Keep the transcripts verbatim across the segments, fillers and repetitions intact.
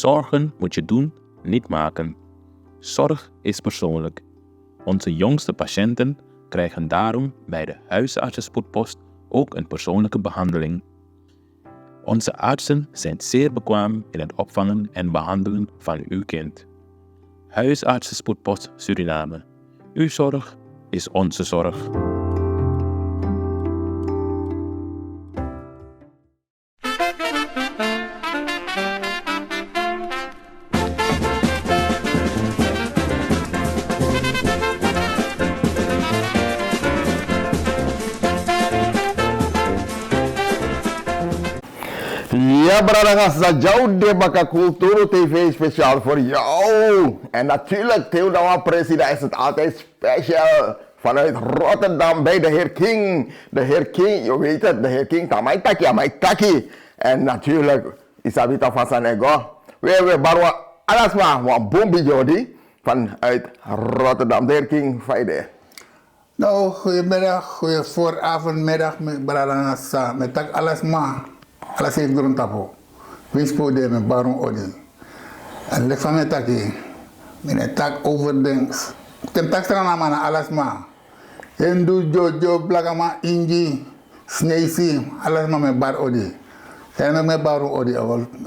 Zorgen moet je doen, niet maken. Zorg is persoonlijk. Onze jongste patiënten krijgen daarom bij de huisartsenspoedpost ook een persoonlijke behandeling. Onze artsen zijn zeer bekwaam in het opvangen en behandelen van uw kind. Huisartsenspoedpost Suriname. Uw zorg is onze zorg. Ya, brada, nanga san dya un de baka, Kulturu T V speciaal voor jou. En natuurlijk, te un na wan presi, dan is het altijd special vanuit Rotterdam bij de heer King. De heer King, je weet het, de heer King, tamai taki, amai taki. En natuurlijk, yu sabi toch fa san e go. We, we bari wan ala sma wan bun bigi odi vanuit Rotterdam. De heer King, fa yu de? Nou, goedemiddag, goede vooravond, middag, mi brada nanga sisa. Mi e taki ala sma, ala seefi grontapu. Winsi pe un de, mi e bari un odi. En leki fa mi e taki, mi no e taki over den, te mi taki Sranan, ma na ala sma. Hindu, Dyoudyo, blakaman, Ingi, Sneisi, ala sma mi e bari odi. San meki mi e bari un odi,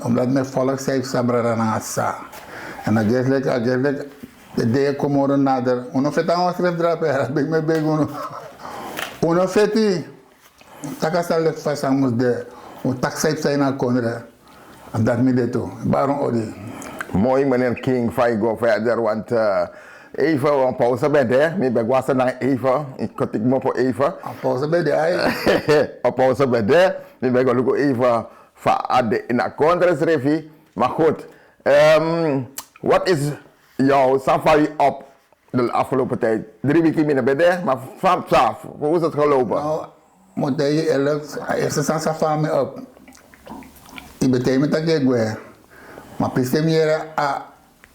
omdat mi e folg san yu psa, brada nanga sisa. En a gesi leki, a gesi leki, den dei e kon moro nader. Un no feti nanga unsrefi drape, a begi mi e begi unu. Un no feti. Taki a sani leki fa a mus de. Un taki san yu psa ini a kondre. Dati mi de tu. Bari un odi. Mooi, meneer King, fa yu go verder, want, eh, even wan pauze ben de. Mi ben go a Sranan even, yu kon teki mi opo even. A pauze ben de, ai. Wan pauze ben de. Mi ben go luku even fa a de ini a kondre srefi. Maar goed, ehm, wat is jou, san val je op de afgelopen tijd? Drie weken mi no ben de, maar van, van, hoe is het gelopen? Nou, mi o taigi yu eerlijk, a eerste sani san val mi op. Yu ben taigi mi taki yu e gwe. Ma pisi te mi yere a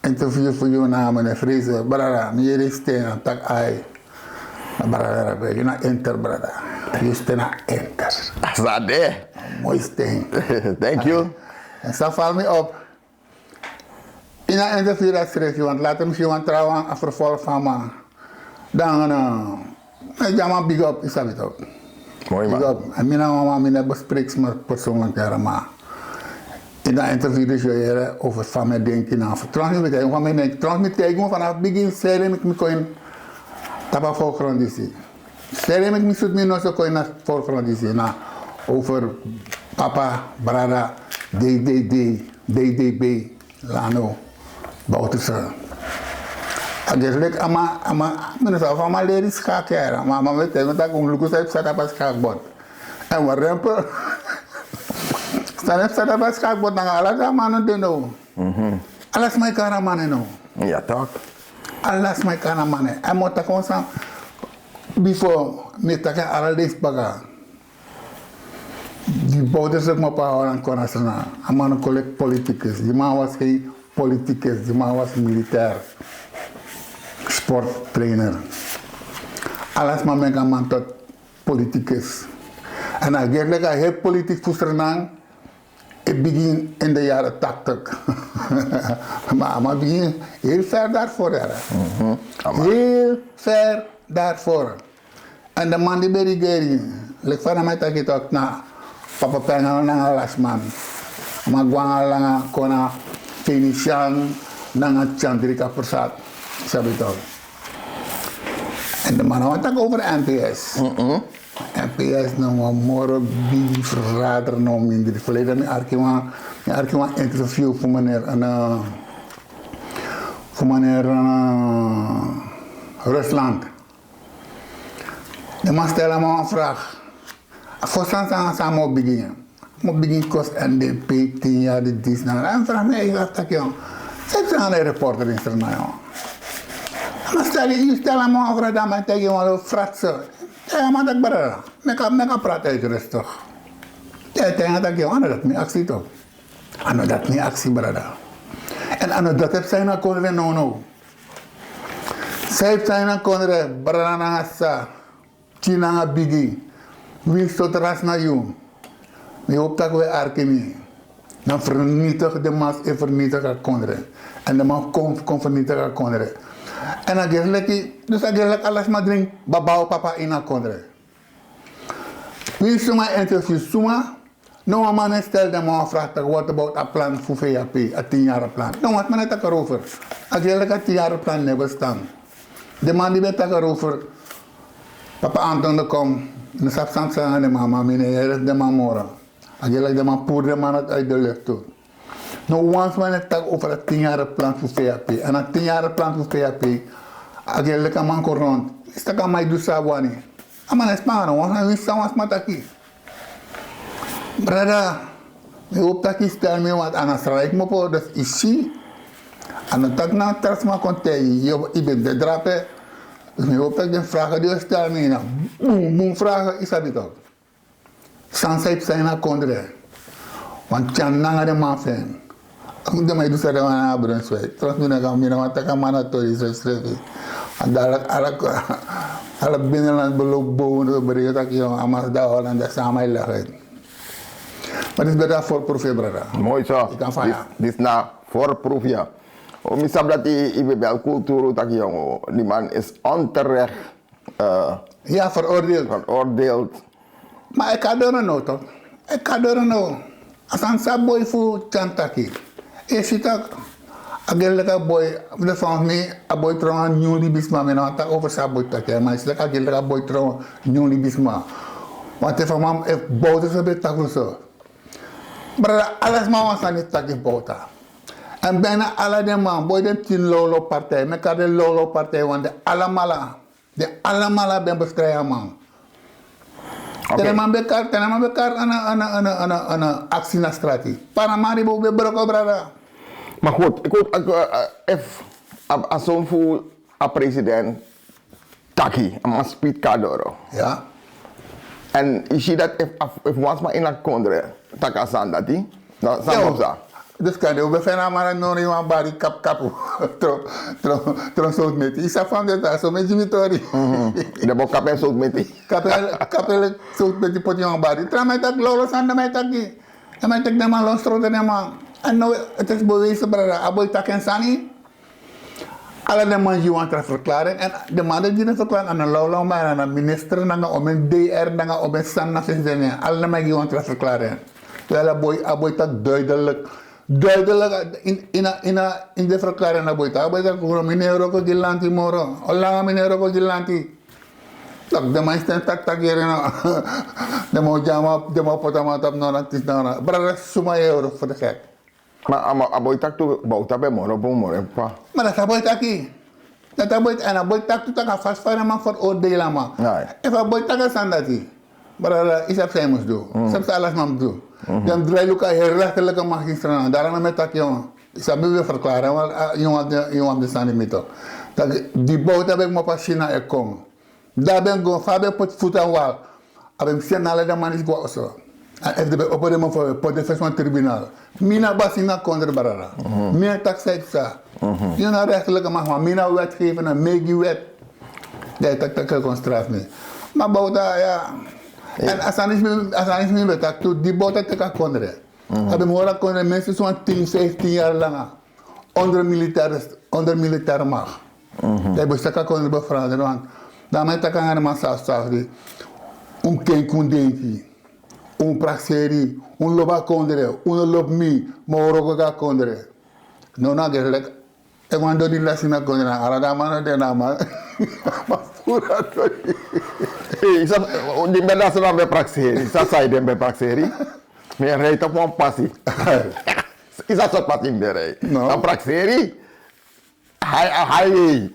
interview fu yu nanga meneer Fraser, brada, mi yere yu sten, a taki ai. Ma brada, yu na enter, brada. Yu sten na enter. A sa de. Moi sten. Thank you. En san val mi op. Ini a interview dati srefi, want later mi si wan trawan, a vervolg fu a man. Dan, eh, mi e gi a man big up, yu sabi toch. Moi man. Big up. En mi na wan man, mi no e bespreek sma persoonlijk, yere, ma ini a interview disi yu o yere over fa mi e denki nanga. Trouwens mi ben taigi unu fa mi e denki. Trouwens mi taigi unu vanaf bigin, seri meki mi kon ini tapu a voorgrond disi. Seri meki mi sutu mi noso kon ini a voorgrond disi, na over papa, brada, D D D, D D B, Lano, Bouterse. A gesi leki a man, a man, mi no sabi fa a man leri skak, yere, ma a man ben taigi mi taki un luku san yu psa tapu a skakbord. En wan rempel. San yu psa tapu a skakbord, nanga ala den man no de now. Mhm. Ala sma e kari a man now. Ya toch. Ala sma e kari a man. En mi o taki wan sani, before, mi e taki en ala leisi baka. Di Bouterse kmopo na Holland kon na Sranan, a man no kon leki politicus. Di man was geen politicus, di man was militair, sporttrainer. Ala sma meki a man tot politicus. En a gesi leki a heri politiek fu Sranan e bigin in de jaren tachtig. Ma a man bigin heel ver daarvoor, yere. Mhm. A man. Heel ver daarvoor. En den man di ben regeri, leki fa mi e taki toch, na Papa Penga nanga Lasman. A man go nanga langa kon na Venetian nanga Chandrika Prasad. Sabi toch. En den man no wani taki over N P S. Mm-mm. N P S na wan moro bigi verrader, no mindri. Verleden mi arki wan, mi arki wan interview fu meneer, eh, fu meneer, eh, Rusland. Den man stel a man wan vraag. A fosi sani san a man o bigin. A man o bigin kosi N D P, tin yari disi nanga. A man vraag mi even taki, yongu. San yu e taki nanga den reporter ini Sranan, yongu? A man stel, yu stel a man wan vraag, dan a man taigi yu wan fratse. Taigi a man taki, brada, meki a, meki a praat uitrustig. Taigi, taigi a man taki, yongu, a no dati mi aksi toch. A no dati mi aksi, brada. En a no dati e psa ini a kondre nownow. San e psa ini a kondre, brada nanga sisa, pikin nanga bigi, winsi sortu ras na yu. Mi hopi taki un e arki mi. Dan vernietig de man e vernietig a kondre. En de man kon kon vernietig a kondre. En a gerleki dus a gerleki alasma dring baba o papa in a kondre. Wi suma interview suma. No wan man e stel den man wan vraag taki wat about a plan fu vap a tin yari plan no wan sma ne taki erover. A gerleki a tin yari plan ne bestan. Den man di ben taki erover. Papa anton de kom. No sabi san psa nanga den man ma mi ne yere den man moro. A gerleki den man puru den man uit de lucht tu. No wan sma ne taki over a tin yari plan fu vap. En a tin yari plan fu vap. A gerleki a man kon rond. Is taki a man e du san a wani. A man e span no wan sma winsi san wan sma taki. Brada, mi hopi taki yu stel mi want a na sraik mi opo dus yu si. A no taki na tra sma kon taigi yu yu ben de drape. Dus mi hopi taki den vragen di yu stel mi na bun bun vragen yu sabi tok. San san yu psa ini a kondre. Want tyan nanga den man fu en. A mus den man e du srefi wan na a brunswijk. Trans mi no kan mi no wan taki a man na tori srefsrefi. Want ala ala ala binnenland below bow no bericht taki a man sda holland a sama e legi uit. Ma disi ben dan voorproef ya brada. Moi so. Disi na voorproef ya. Mi sabi dati yu ben bel kulturu taki yongo di man is onterecht. Ya veroordeeld. Veroordeeld. Ma e kan doro no tok. E kan doro no. A sani san a boi fu tyan taki. Yu e si tak', a geri leki a boi. De fan fu mi, a boi tron wan nyun libisma mi no wani taki over san a boi taki ma yu si tak' a geri leki a boi tron wan nyun libisma. Wanten fa man efu bowta so ben taki fu so. Brada ala sma wan sani taki fu bowta. Èn bina ala den man boi den pikin lowlow partij mi e kari den lowlow partij wan den alamala. Den alamala ben bestrijdi a man. Te den man ben kari te den man ben kari ana ana ana ana aksi na strati. Paramaribo ben broko brada. Ma goed, ik wil, ik, eh, eh, efu a son fu a president taki a man spiti kadoro. En yu si dati efu wan sma ini a kondre taki a sani dati, dan san psa. Dus kan de un ben feni a man dati nori wan bari kapkapu. Tron sowtu meti yu sabi fa mi de tan so mi e gi mi tori. Den bo kapu en sowtu meti. Kapu en sowtu meti poti wan bari tra man e taki lolo sani dan man e taki. Dan man e taki den man lon stroto den man. Èn no, eti esi beweise brada a boi taki en sani. Ala den man gi wan tra verklaring èn den man dati gi den verklaring a na lawlaw man a na minister nanga omen dr nanga omen sani na fesi den nen ala den man gi wan tra verklaring. Terwijl a boi a boi taki duidelik. Duidelik ini a ini a ini de verklaring na boi taki a boi taki kukru mi ne wroko gi lanti moro. Olanga mi ne wroko gi lanti. Taki den man sten taki taki yere no. Den man o gi a man den man o poti a man tapu no na tisi na no brada suma yere fu de gek. Ma a boi taki tu bowta ben moro bun moro en papa. Ma dati a boi taki. Dati a boi taki èn a boi taki tu tak' a fasi fa den man ferordeli a man. Efu a boi taki a sani dati, brada yu sabi san yu mus du? Sabi san ala sma mus du? Den mus drai luku a heri rechterlike man gistra na dara no mi e taki yu wan yu sabi mi ben ferklari en wan yu wan fu den sani mi tok. Tak' di bowta ben kmopo a sina e kon. Dan a ben go fa a ben poti futu na wal. A ben mus seni ala den man disi go na oso. Èn efu den ben opo den mofo a ben poti den fesi wan tribunal. Mi na basi ini a kondre brada. Mi e taki san yu psa. Yu na rechterlike man sma mi na wetgever na mi e gi wet. Dan yu taki tak' yu kon strafu mi. Ma bowta ya. Èn a sani disi mi ben taki tu di bowta teki a kondre. A ben mus hori a kondre minstens wan tin fiftin yari langa. Onder militaire onder militaire mag. Dan yu ben saka kondre ben veranderen want dan man yu taki nanga den man safi safi. Un mus kenki un denki. Un mus prakseri. Un lobi a kondre. Un no lobi mi. Ma un wroko gi a kondre. No na gerlek. Efu wan doti lasi na kondre na ala dan man no de na man. Ma furu a doti. Di mi ben dasi na mi ben prakseri san san yu den ben prakseri. Mi e rei tapu wan pasi. Yu sabi sortu pasi mi ben rei? No. A prakseri. Hai a hai wei.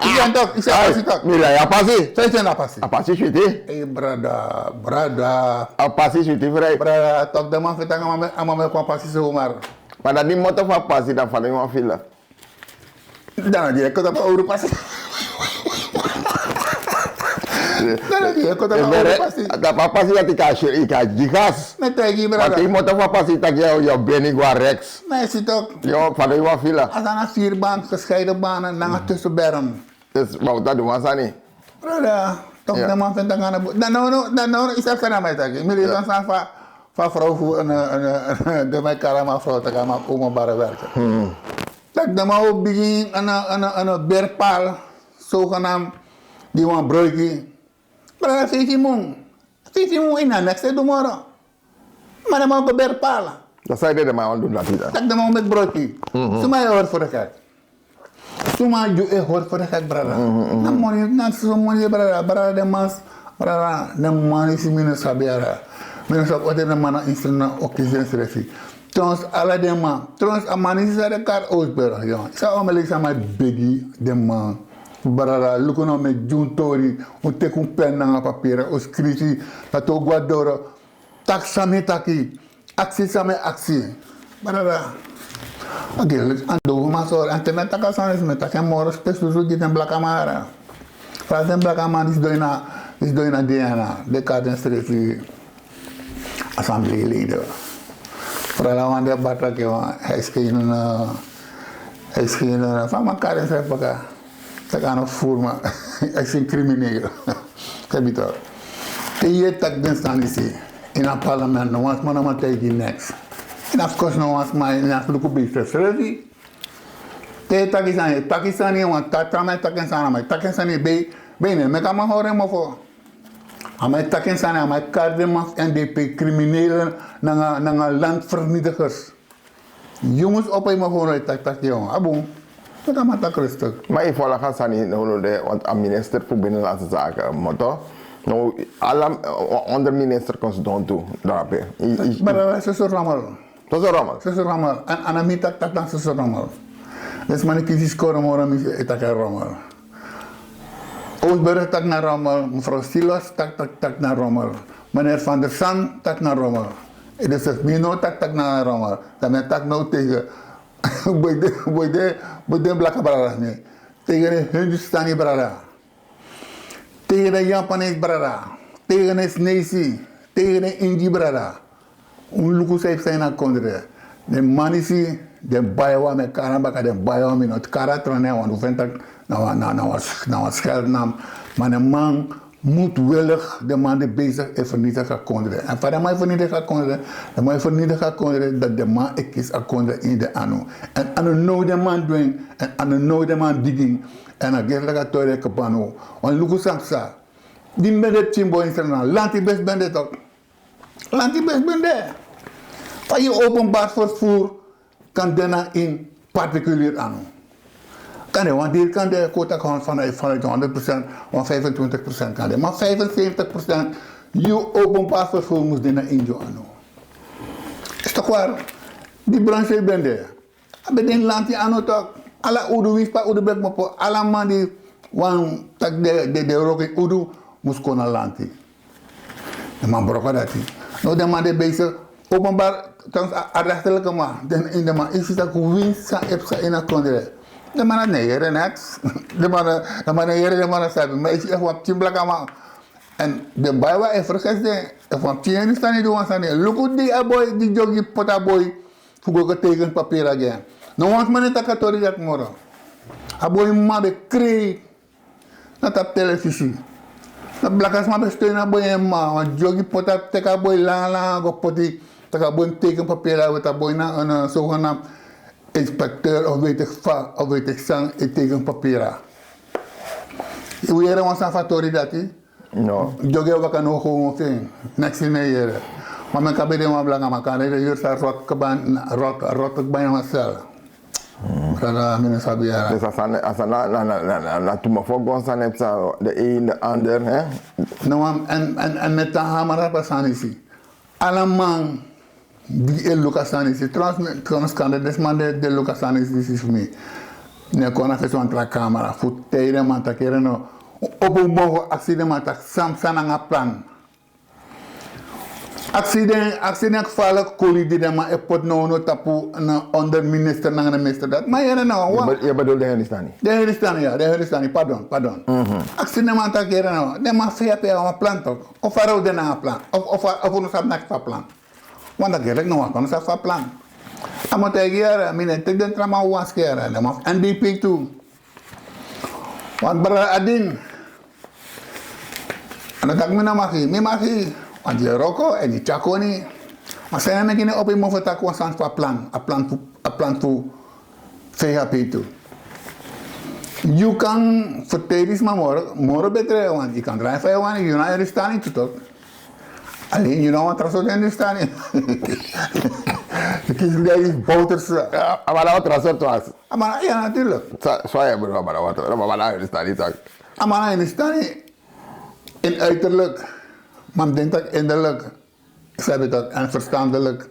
Yu san tok yu san pasi tok. Mi rei a pasi. San yu san a pasi? A pasi switi. Ei brada brada. A pasi switi frei. Brada tok den man feti nanga man meki wan pasi somar. Ma dan di moto fu a pasi dan fa den yu wan fila. Dan na di e kota pa owru pasi. Dan na di e kota pa owru pasi. Dapa pasi dati kan siri yu kan gi gas. Mi e taigi yu brada. Wanti yu moto fu a pasi taki yu o beni go a rex. Mi e si tok. Yu o fado yu wan fila. A sani na firi ban geskaide ban nanga tusu berm. Bowta du wan sani. Brada tok den man feni taki nanga na bowta dan no no dan no no yu sabi sani a man e taki mi leisi wan sani fa. Fa frow fu den man e kari a man frow taki a man omo bara werke. Tak' den man o bigin ana berpal, sogenam, di wan broiki. Brada, feifi mun. Feifi mun ini a neks e du moro. Ma den man o go berpal. Dan san ede den man wani du dati dan? Tak' den man o meki broiki. Suma e hori fu de kak? Suma yu e hori fu de kak, brada? Na moni, na so moni, brada. Brada, den man, brada, den man disi mi no sabi yara. Mi no sabi ote den man na instru na okisi den srefi. Trouwens, ala den man. Trouwens, a man disi san den kari Oostburg, yo. San o meliki san man e begi den man. Brada, luku no, mi e gi un tori, un teki un pen nanga papiri, un skrifi, dati o go na doro. Taki san mi e taki, aksi san mi e aksi. Brada, a geri leki a dofu man sori. Èn te mi e taki a sani disi, mi e taki en moro spesrusu gi den blakaman yara. Fara den blakaman disi doi na, disi doi na D N A, den kari den srefi assembleeleider. Fara wan den bari taki wan, hij is geen, eh, hij is geen, eh, fa man kari en srefi baka. Taki a no furu man, hij is een crimineel. Sabi tok. Te yu e taki den sani disi ini a parlement, no wan sma no man taigi yu neks. En of course no wan sma, en a luku besi srefi. Te yu e taki sani, yu e taki sani, wan tra tra man e taki en sani, a man e taki en sani, ben, ben, ne meki a man hori en mofo. A man e taki en sani, a man e kari den man fu N D P criminelen nanga, nanga landvernietigers. Yu mus opo yu mofo, no e taki taki, yo. A bun. Meki a man taki rustig. Ma yu folg a sani now, no de, want a minister fu Binnenlandse Zaken, moto. No, ala, eh, onderminister kon sidon tu drape. I, i, Maar dat is een soort rammel. Dat is een rammel. Dat is een rammel. En, en a mi taki taki na soso rammel. Den sma no e kisi skoro moro, mi e taki na rammel. Oostburg taki na rammel, mevrouw Silos taki taki taki na rammel. Meneer Van der San taki na rammel. Dus mi no taki taki na rammel. Dan mi taki no tegen. Boi de, boi de, boi de blaka brada mi. Tegen den Hindustani brada. Tegen den Japanes brada. Tegen den Sinesi. Tegen den Ingi brada. Un luku san e psa ini a kondre. Den man disi, den bai wan, mi e kari en baka, den bai wan, mi no kari a tra nen, want un feni taki na wan, na, na wan, na wan scheldnaam. Ma den man moedwillig, den man de bezig e vernietig a kondre. En fa den man e vernietig a kondre, den man e vernietig a kondre, dati den man e kisi a kondre ini den anu. En a no now den man du en, en a no now den man digi en, en a geri leki a tori e kaba now. Want luku san psa. Di mi ben de pikin boi ini Sranan, lanti besi ben de tok. Lanti besi ben de. Fa yu openbaar vervoer kan de na ini particulier anu? Kan de wan deel kan de, kon taki van, vanuit honderd procent, wan vijfentwintig procent kan de. Maar vijfenzeventig procent yu openbaar vervoer mus de na ini yu anu. Is toch waar? Di branche ben de. A ben de ini lanti anu tok. Ala udu, winsi pe a udu ben kmopo, ala man di wani taki den, den, den wroko ini udu, mus kon na lanti. Den man broko dati. Now den man de bezig, openbaar, trouwens, a, a rechterlijke man, den, ini den man, yu si taki winsi san e psa ini a kondre. Den man no e yere neks. Den man no, den man no e yere, den man no sabi. Ma yu si efu wan pikin blakaman. En den bai wan e fergesi den, efu wan pikin Hindustani du wan sani. Luku di a boi, di dyogi poti a boi fu go teken papira gi en. No wan sma no e taki a tori dati moro. A boi mama ben krei na tapu telefisi. Na blaka sma ben steun a boi en mama. Wan dyogi poti a, teki a boi langa langa go poti. Taki a boi mus teken papira, weti a boi na, na, zogenaamd inspecteur of weet ik fa, of weet ik san, e teken papira. Yu yere wan sani fu a tori dati? No. Dyogi e waka now, gewoon fu en. Neks yu no e yere. Ma mi kan ben de wan blakaman, kande den yuru sa rot kaba, rot, rot kaba ini wan sel. Brada, mi no sabi yara. Dus a sani, a sani na, na, na, na, na tu mofo gon sani e psa, de een, de ander, hè? No, en, en, en mi e tan hamra tapu a sani disi. Ala man di e luku a sani disi, trouwens, mi, trouwens, kande den sma di e luku a sani disi fu mi, no e kon na fesi wan tra kamera fu taigi den man taki, yere no, opo un mofo, aksi den man taki san psa nanga a plan. Aksi den, aksi den gevaarlijke koli di den man e poti now, now tapu na onderminister nanga minister dati. Ma yere no, yu be-, yu bedoel den Hindustani? Den Hindustani, ya, den Hindustani, pardon, pardon. Aksi den man taki, yere no, den man fei ape, a wan plan tok. Of a rol den nanga plan. Of, of, of un no sabi naki fu a plan. Want a gerek no wan kon sabi fu a plan. A mi o taigi yara, mi no e teki den tra man wan skin yara, den man fu N D P tu. Want brada Adin, a no taki mi no maki, mi maki. Want yu e wroko, èn yu tyari koni. Ma san e meki ne opo yu mofo taki wan sani fu a plan, a plan fu, a plan fu fei a pei tu. Yu kan ferteri sma moro, moro betre wan, yu kan drai fa yu wani, yu na Hindustani tu tok. Alleen yu na wan tra sortu Hindustani. Yu kisi dei boters. A man na wan tra sortu was. A man, ya, natuurlijk. Sa, sa ya bro, a man na wan tra, a man na Hindustani tok. A man na Hindustani in uiterlijk, ma mi denk dat innerlijk, sabi toch, en verstandelijk.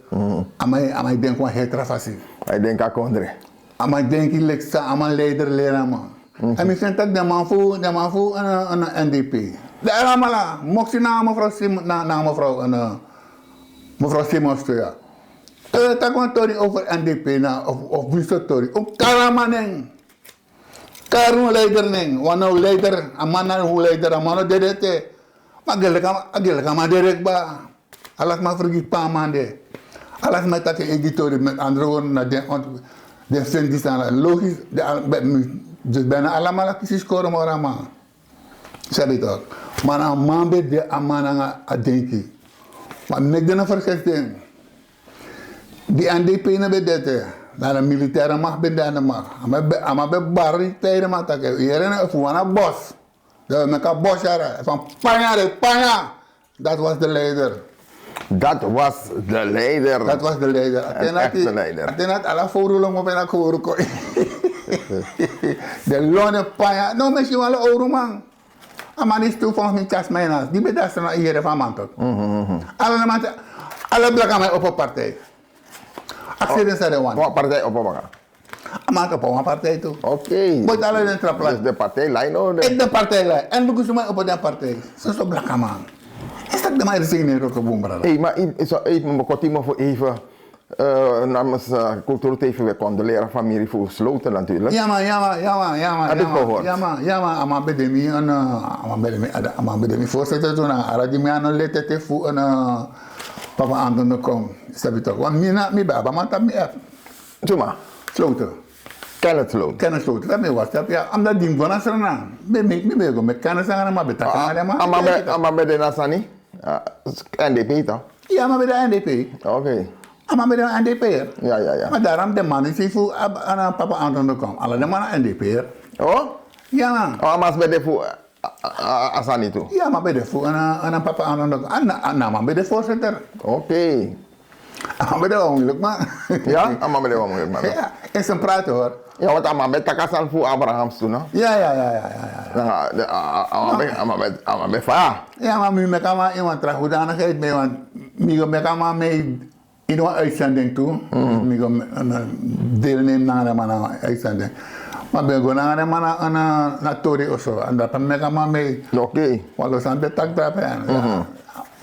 A man, a man denk wan hetra fasi. A man denk a kondre. A man denk yu leki san a man leider leri a man. En mi vind dat de man fu, de man fu een, een N D P. De alamala, moksi na mevrouw Sim, na, na mevrouw, een, eh, mevrouw Simons tu, ya. Eh, taki wan tori over N D P na, of, of winso tori. Un kari a man nen. Kari un leider nen, wan no leider, a man na un leider, a man no dede te. Ma a gelek a man dede kba. Ala sma fergiti pe a man de. Ala sma e taki en eigi tori, met andere woorden, na den ont-, den feni san logisch, den al-, be-, mi, dus bijna alamala kisi skoro moro a man. Sabi toch. Ma na a man ben de a man nanga a denki. Ma meki den no fergiti den. Di N D P no ben de te, na de militaire macht ben de aan de macht. A man ben, a man ben bari tegen de man taki, yere no, efu wan na bos. Dan we meki a bos yara, efu a panya, de panya. Dat was de leider. Dat was de leider. Dat was de leider. Een echte leider. A ten dat ala fowru lon mo ben a kowru kon. De lon e panya. No, mi si wan lo owru man. A man disi tu, volgens mi, tyari sma ini a, di ben de a sani, yere fu a man tok. Ala na man te, ala blakaman e opo partij. Akseri san den wani. Wan partij opo baka. A man opo wan partij tu. Oké. Boiti ala den tra plan. Dus de partij lai no de. Ete den partij lai. En luku suma e opo den partij. Soso blakaman. Is dat de man e seni en roko bun, brada? Ei, ma i, so, ei, mi koti mo fu even. Eh, namens, eh, Cultuur T V, we condoleren famiri fu Sloten natuurlijk. Ya man, ya man, ya man, ya man. Had ik gehoord. Ya man, ya man, a man ben de mi, en, eh, a man ben de mi, a man ben de mi voorzitter tu na, ala di mi a no leti te fu, en, eh, papa Anton de Kom. Sabi toch, want mi na, mi ben abi a man tapu mi app. Suma? Sloten. Kenneth Sloten. Kenneth Sloten, dat mi was tapu, ya, omdat di mi go na Sranan. Ben mi, mi ben go meki kennis nanga a man, ben taki nanga a man. A man ben, a man ben de na sani? Ah, N D P toch? Ya, a man ben de N D P. Oké. A man ben de N D P, hè? Ya, ya, ya. Ma daarom den man disi fu, a, a na papa Anton de Kom. Ala den man na N D P, hè? Oh? Ya, man. Oh, a man ben de fu, a, a, a, a sani tu? Ya, a man ben de fu, a na, a na papa Anton de Kom. A na, a na man ben de voorzitter. Oké. A man ben de wan moeilijk man. Ya, a man ben de wan moeilijk man. Ya, in zijn praten, hoor. Ya, want a man ben taki a sani fu Abrahams tu, no? Ya, ya, ya, ya, ya, ya. Nanga, de, a, a, a man ben, a man ben, a man ben fa. Ya, ma mi meki a man ini wan tra hoedanigheid, mi wan, mi go meki a man mee ini wan uitzending tu. Mi go me-, na deelneem nanga den man na uitzending. Ma ben go nanga den man na, na, na Tori Oso. En dat meki a man mee. Oké. Wan lo sani ben taki drape, ya.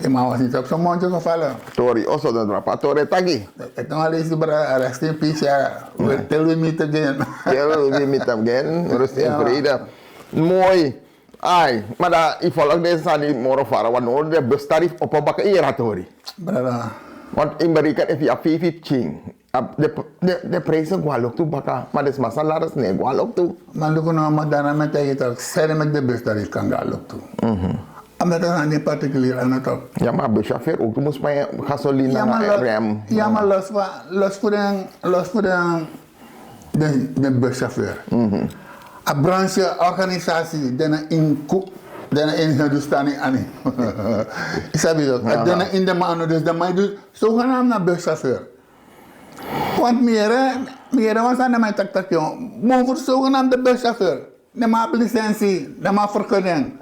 Yu man was niet op zijn mondje gevallen. Tori Oso, dan drape a tori taki. Ik nog al eens, brada, rest in peace, ya. We, till we meet again. Till we meet again. Rust in vrede. Mooi. Ai, ma dan yu follow den sani moro fara, want now de bus tarief opo baka, yu yere a tori. Brada. Want in bereken efu yu abi feifi pikin, a, de, de, de prijzen go a loktu baka, ma den sma salaris no e go a loktu. Ma luku no, ma daarom mi e taigi yu toch, sani meki de bus tarief kan go a loktu. Omdat a sani particulier a no top. Ya, ma a buschauffeur ook, tu mus pay gasolina, rem. Ya, ma los fu, los fu den, los fu den, den, den buschauffeur. A branche, organisatie, den na ini ku, den na ini Hindustani ani. Yu sabi toch, den na ini den man, dus den man e du zogenaamd na buschauffeur. Want mi yere, mi yere wan sani, den man e taki taki, yo, bun fu zogenaamde buschauffeur. Den man abi licentie, den man abi vergunning.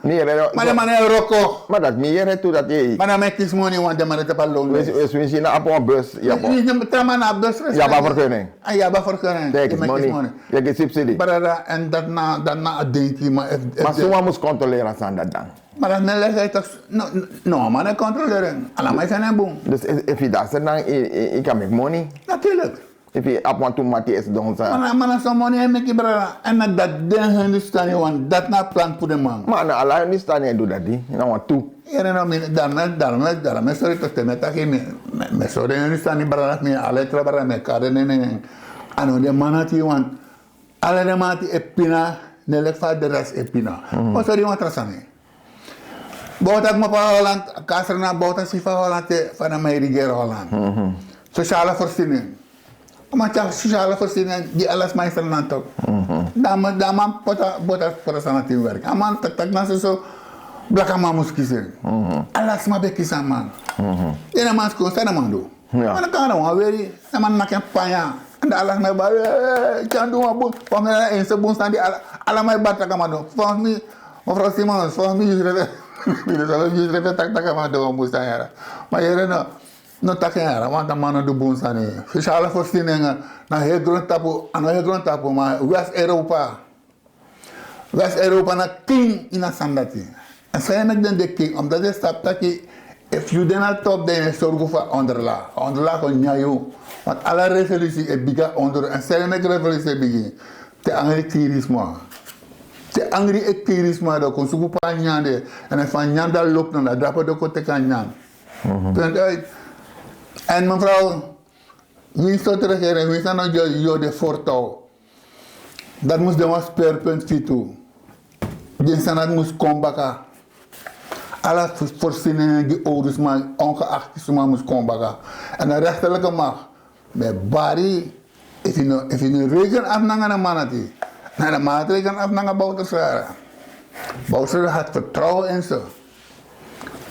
Ma den man no e wroko. Ma dati mi yere tu, dati. Ma den man e kisi moni, want den man e tapu a loonlijst. We, we, we si na abi wan bus, ya, bo. Yu, yu, tra man na abi bus. Ya abi vergunning. Ah, ya abi vergunning. Den man e kisi moni. Yu e kisi subsidie. Brada, en dati na, dati na a denki, ma efu, efu... Ma suma mus controleren a sani dati dan? Ma dati mi e legi yu toch, no, no, a man no e controleren. Ala man e feni en bun. Dus efu, efu yu de na Sranan, yu, yu, yu kan meki moni. Natuurlijk. Efu yu abi wantu mati e sidon san. Ma na, ma na so moni e meki, brada. En na dati den Hindustani wani, dati na a plan fu den man. Ma na ala Hindustani e du dati, na wantu. Yere no, mi, daarom, daarom, daarom mi e sori toch, te mi e taki, mi, mi, mi e sori den Hindustani brada, mi, ala tra brada, mi e kari den nen. A no den man dati wani. Ala den man dati e pina, ne leki fa den rest e pina. Ma sori wan tra sani. Bowta kmopo a Holland, kasra na bowta sifa Holland te fana mai rigeri Holland. Sosiala forsining. A man tyari sosiala forsining gi ala sma ini Sranan tok. Dan a man poti a bowta poti a Sranan tin werki. A man taki taki na soso blakaman mus kisi en. Ala sma ben kisi a man. Den a man skon san a man du. A man kan na wan weri. A man naki en panya. Èn ala sma e bari. Kan du wan bun. Fa mi na en so bun sani di ala man e bari taki a man du. Fa mi, mevrouw Simons, fa mi yusrefe. Mi de sani yusrefe taki taki a man du wan bun sani yara. Ma yere no. No taki en yara, want a man no du bun sani. Sosiala forsining na heri grontapu, a no heri grontapu ma West Europa. West Europa na king ini a sani dati. Èn san e meki den de king, omdat den sabi taki efu yu de na top dan yu e sorgu fu a onderlaag. A onderlaag o nyan yu. Want ala revolusi e bigin a onder, èn san e meki revolusi e bigin. Te angri kiri sma. Te angri e kiri sma, dan kon suku pe a nyan de. Èn efu a nyan dati lobi, dan a drape dati kon teki a nyan. Punt uit. Èn mevrouw, winsi sortu regering, winsi a no gi yu den voortouw. Dati mus de wan speerpunt fu yu tu. Den sani dati mus kon baka. Ala voorzieningin gi owru sma, ongeacht yu sma, mus kon baka. Èn a rechterlijke macht. Ma bari, efu yu no, efu yu no reken af nanga den man dati. Na den man dati reken af nanga Bouterse. Bouterse had vertrouwen in ze.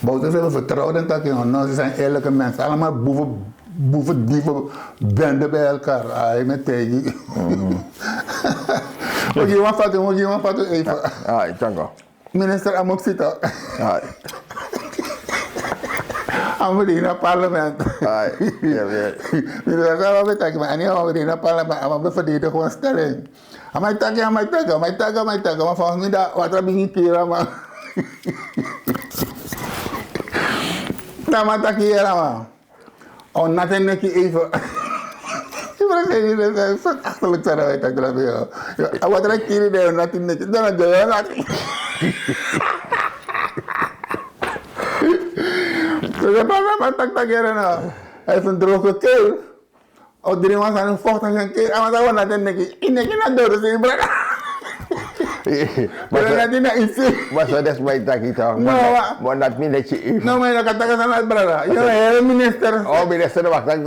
Bouterse vertrouwde taki no, ze zijn eerlijke mensen. Allemaal boeven, boeven, dieven, bende bij elkaar. Ai, mi e taigi. Wi gi wan fatu, wi gi wan fatu even. Ai, dank u. Minister Amoksito. Ai. A mus verdien na parlement. Ai, ja, ja. Minister Amoksito taki, maar a no e verdien na parlement, a mus verdien gewoon stelling. A man e taki, a man e taki, a man e taki, a man e taki, a man, volgens mi dati watra bigin kiri a man. Na a man taki yere a man. O nati en neki even. Yu ben seni den sani achterlijk sani a man e taki drape. A watra kiri den o nati neki. Dan a doro o nati. So den pasa a man taki taki yere na. Hij is een droge kerel. O dringi wan sani vochtig en kiri, a man sa wan nati en neki. Yu neki na doro sei brada. Brada, nati na isi. Ma so den sma e taki toch. No, ma nati mi neki. No, ma yu no kan taki sani brada. Yu no, here minister. O, minister, wak taki.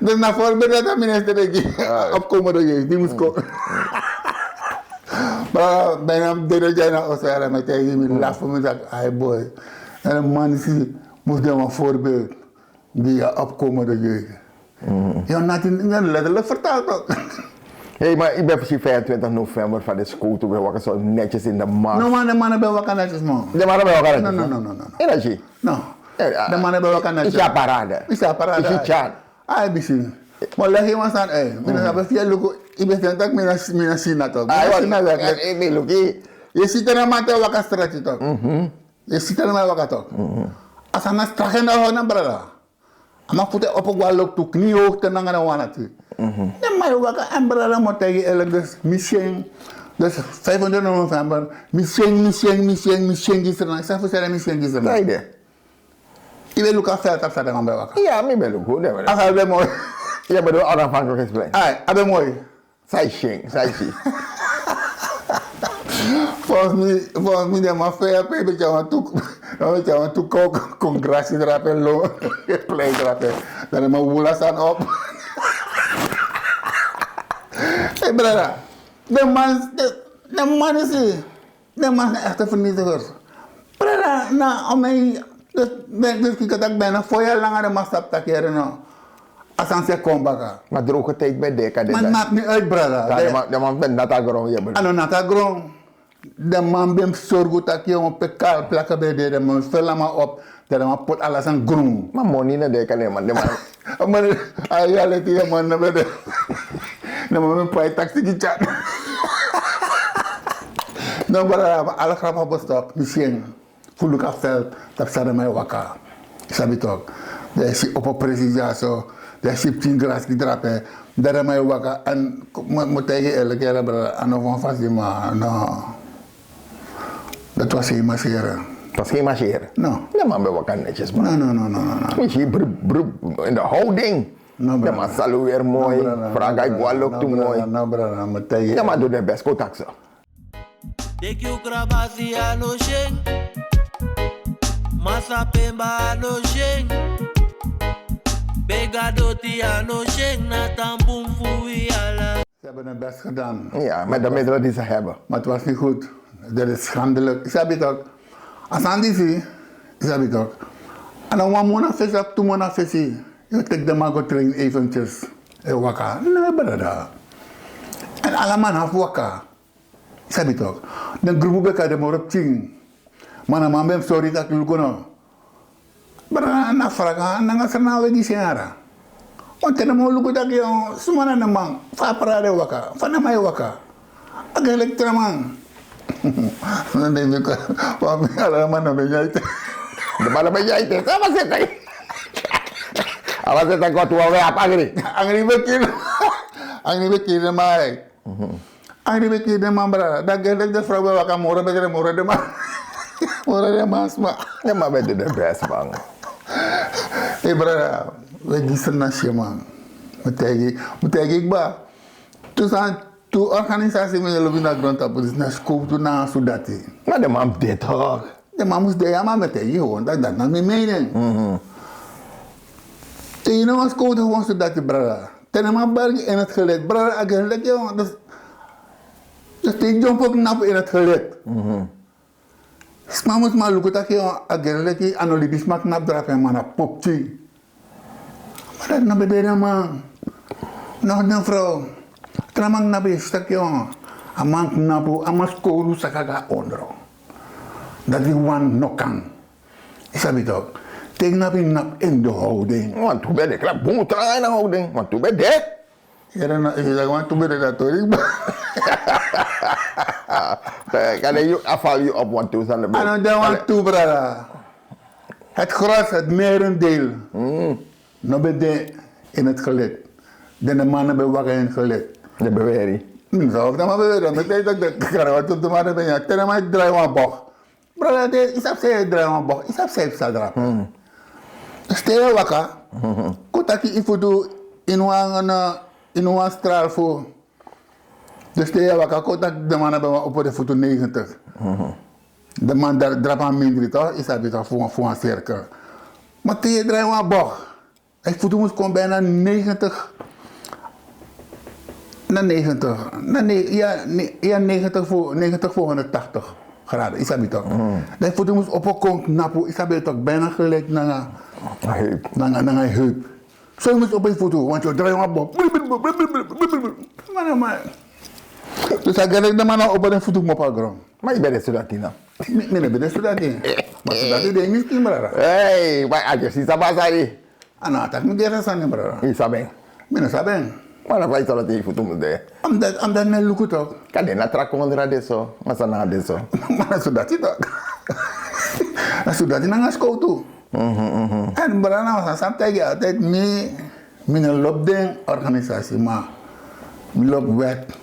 Dus na voorbeeld dati a minister e gi. Opkomende jeugd, di mus kon. Brada, bijna dede dya na oso yara, mi e taigi yu, mi lafu, mi taki, ai boy. Èn a man disi mus de wan voorbeeld. Gi a opkomende jeugd. Yu nati, letterlijk vertaald toch. Hey, maar ik ben precies vijfentwintig november van de school toen we wakker zo netjes in de mars. No man, den man ben waka netjes man. Den man ben waka netjes. No, no, no, no, no. Energie. No. Den man ben waka netjes. Isi a parade. Isi a parade. Isi tyan. Ai bisi. Ma legi wan sani, eh. Mi no sabi efu yu e luku, yu ben feni taki mi no si na toch. Mi no si na werkelijk. Yu e si te na man te waka strati toch. Yu e si te na man waka toch. A sani na straks in de orde, brada. A man futu e opo go na loktu, kniehoogte nanga den wan dati. Den man e waka, èn brada, mi o taigi yu eerlijk, dus mi syen. Dus vijfentwintig november, mi syen, mi syen, mi syen, mi syen gi Sranan. San fu sere mi syen gi Sranan? Yu ben luku a veld tapu san den man ben waka? Ya, mi ben luku. A veld ben moi. Yu ben du onafhankelijkheidsplein. Ai, a ben moi. San yu si, san yu si. Volgens mi, volgens mi den man fei ape, ben tyari wantu, ben tyari wantu kon, kon grasi drape lo, plein drape. Dan den man wula sani op. Hey brada, den man, den, den man disi. Den man na echte vernietigers. Brada, na omei, dus, dus kika taki bijna fo yari langa den man sabi taki yere no. A sani sa kon baka. Ma droge tijd ben de kan de. Ma maakt niet uit, brada. Den man ben nati na grond, yu e bedoel. A no nati na grond. Den man ben sorgu taki yu mus pekal plaka ben de, den man vel a man op. Dan den man poti ala sani grun. Ma moni no de kan den man, den man. A man, a yu a leti, a man no ben de. Den man ben pai taxi gi tyan. No, brada, ma ala grap abi stop, mi syen. Fu luku a veld, tapu san den man e waka. Sabi toch. Dan yu si opo presi dyaso, dan yu si pikin grasi drape, dan den man e waka, èn mi, mi o taigi yu eerlijk, yere brada, a no wan fasi, ma no. Dati was geen masseren. Dat was geen masseren? No. Den man ben waka netjes, man. No, no, no, no, no, no. Mi si bru, bru, in de houding. No, brada. Den man salueer moi. No, brada, no, brada, no, brada, no, brada, mi e taigi yu. Den man du den best, kon taki so. Teki un krabasi a no syen. Masa pemba a no syen. Bega doti a no syen. Na tampun fu wi ala. Ze hebben hun best gedaan. Ja, met de middelen die ze hebben. Maar het was niet goed. Dat is schandelijk. Isabi toch? Asanti si. Isabi toch? En dan wan mona fesi of tu mona fesi. Yu teki den man go train eventjes. E waka. Nee, brada. En ala man hafu waka. Sabi tok. Den grupu ben kari den moro pikin. Ma na man ben mus sori taki luku no. Brada, na fraga nanga srana we gi seniara. Wan te den man luku taki suma na den man. Fa a prade waka, fa na man e waka. A gen leki tra man. Ala man na ben yaite. Den man na ben yaite. Sa man seta. A man seta go tu wan we abi angri. Angri ben kiri. Angri ben kiri den man. Angri ben kiri den man, brada. Dan gen leki den frow ben waka moro betre moro den man. Moro den man sma. Den man ben du den best man. Hey brada, we gi srana syen man. Mi taigi, mi taigi kba. Tu san, tu organisasi mi lobi na grontapu disi, na skowtu nanga sudati. Ma den man mus de tok. Den man mus de, ya, ma mi taigi yu, dati, dati na mi mening. Te yu no wan skowtu fu wan sudati, brada. Te den man bergi in het gelid, brada, a gen leki yu, dus, dus te yu dyompo knapu in het gelid. Sma mus man luku taki yu a gen leki a no libisma knapu drape, ma na popti. Ma dati no ben de den man. No, den frow. Tra man knapu, yu si taki yu a man knapu, a man skowtu saka go na ondro. Dati wan no kan. Yu sabi tok. Te yu knapu, yu knapu in de houding. Wantu ben de, knapu bun tranga ini a houding. Wantu ben de. Yere no, efu yu taki wantu ben de, dati tori. Kan den yu afval yu op wantu sani. A no de wantu, brada. Het gros, het merendeel, no ben de in het gelid. Den, den man no ben waka in het gelid. Den ben weri. Mi no sa waka den man ben weri, dan mi taigi tok den karawa tu den man no ben ya. Te den man e drai wan bocht. Brada, te yu sabi san yu e drai wan bocht, yu sabi san yu psa drape. Dus te yu e waka, kon taki yu futu ini wan, ini wan straal fu. Dus te yu e waka, kon taki den man na ben wani opo den futu negentig. Den man dra-, drape a mindri toch, yu sabi toch, fu wan, fu wan cirkel. Ma te yu e drai wan bocht, dan yu futu mus kon bijna negentig. Na negentig. Na ne-, ya, ne-, ya, negentig voor, negentig voor honderdtachtig graden, yu sabi toch. Dan yu futu mus opo kon knapu, yu sabi toch, bijna gelijk nanga, nanga, nanga yu heup. So yu mus opo yu futu, want yu o drai wan bocht. Ma, ma. Dus a gelijk den man na opo den futu kmopu na gron. Ma yu ben de sudati na. Mi, mi no ben de sudati. Ma sudati de ini skin, brada. Hey, ma a just yu sabi a sani. A no a taki mi gersi a sani, brada. Yu sabi en. Mi no sabi en. Ma na fa yu sabi dati yu futu mus de. Omdat, omdat mi e luku tok. Kan de na tra kondre a de so, ma san na a de so. Ma na sudati tok. Na sudati nanga skowtu. En brada, na wan sani san mi taigi yu altijd, mi, mi no lobi den organisasi, ma mi lobi wet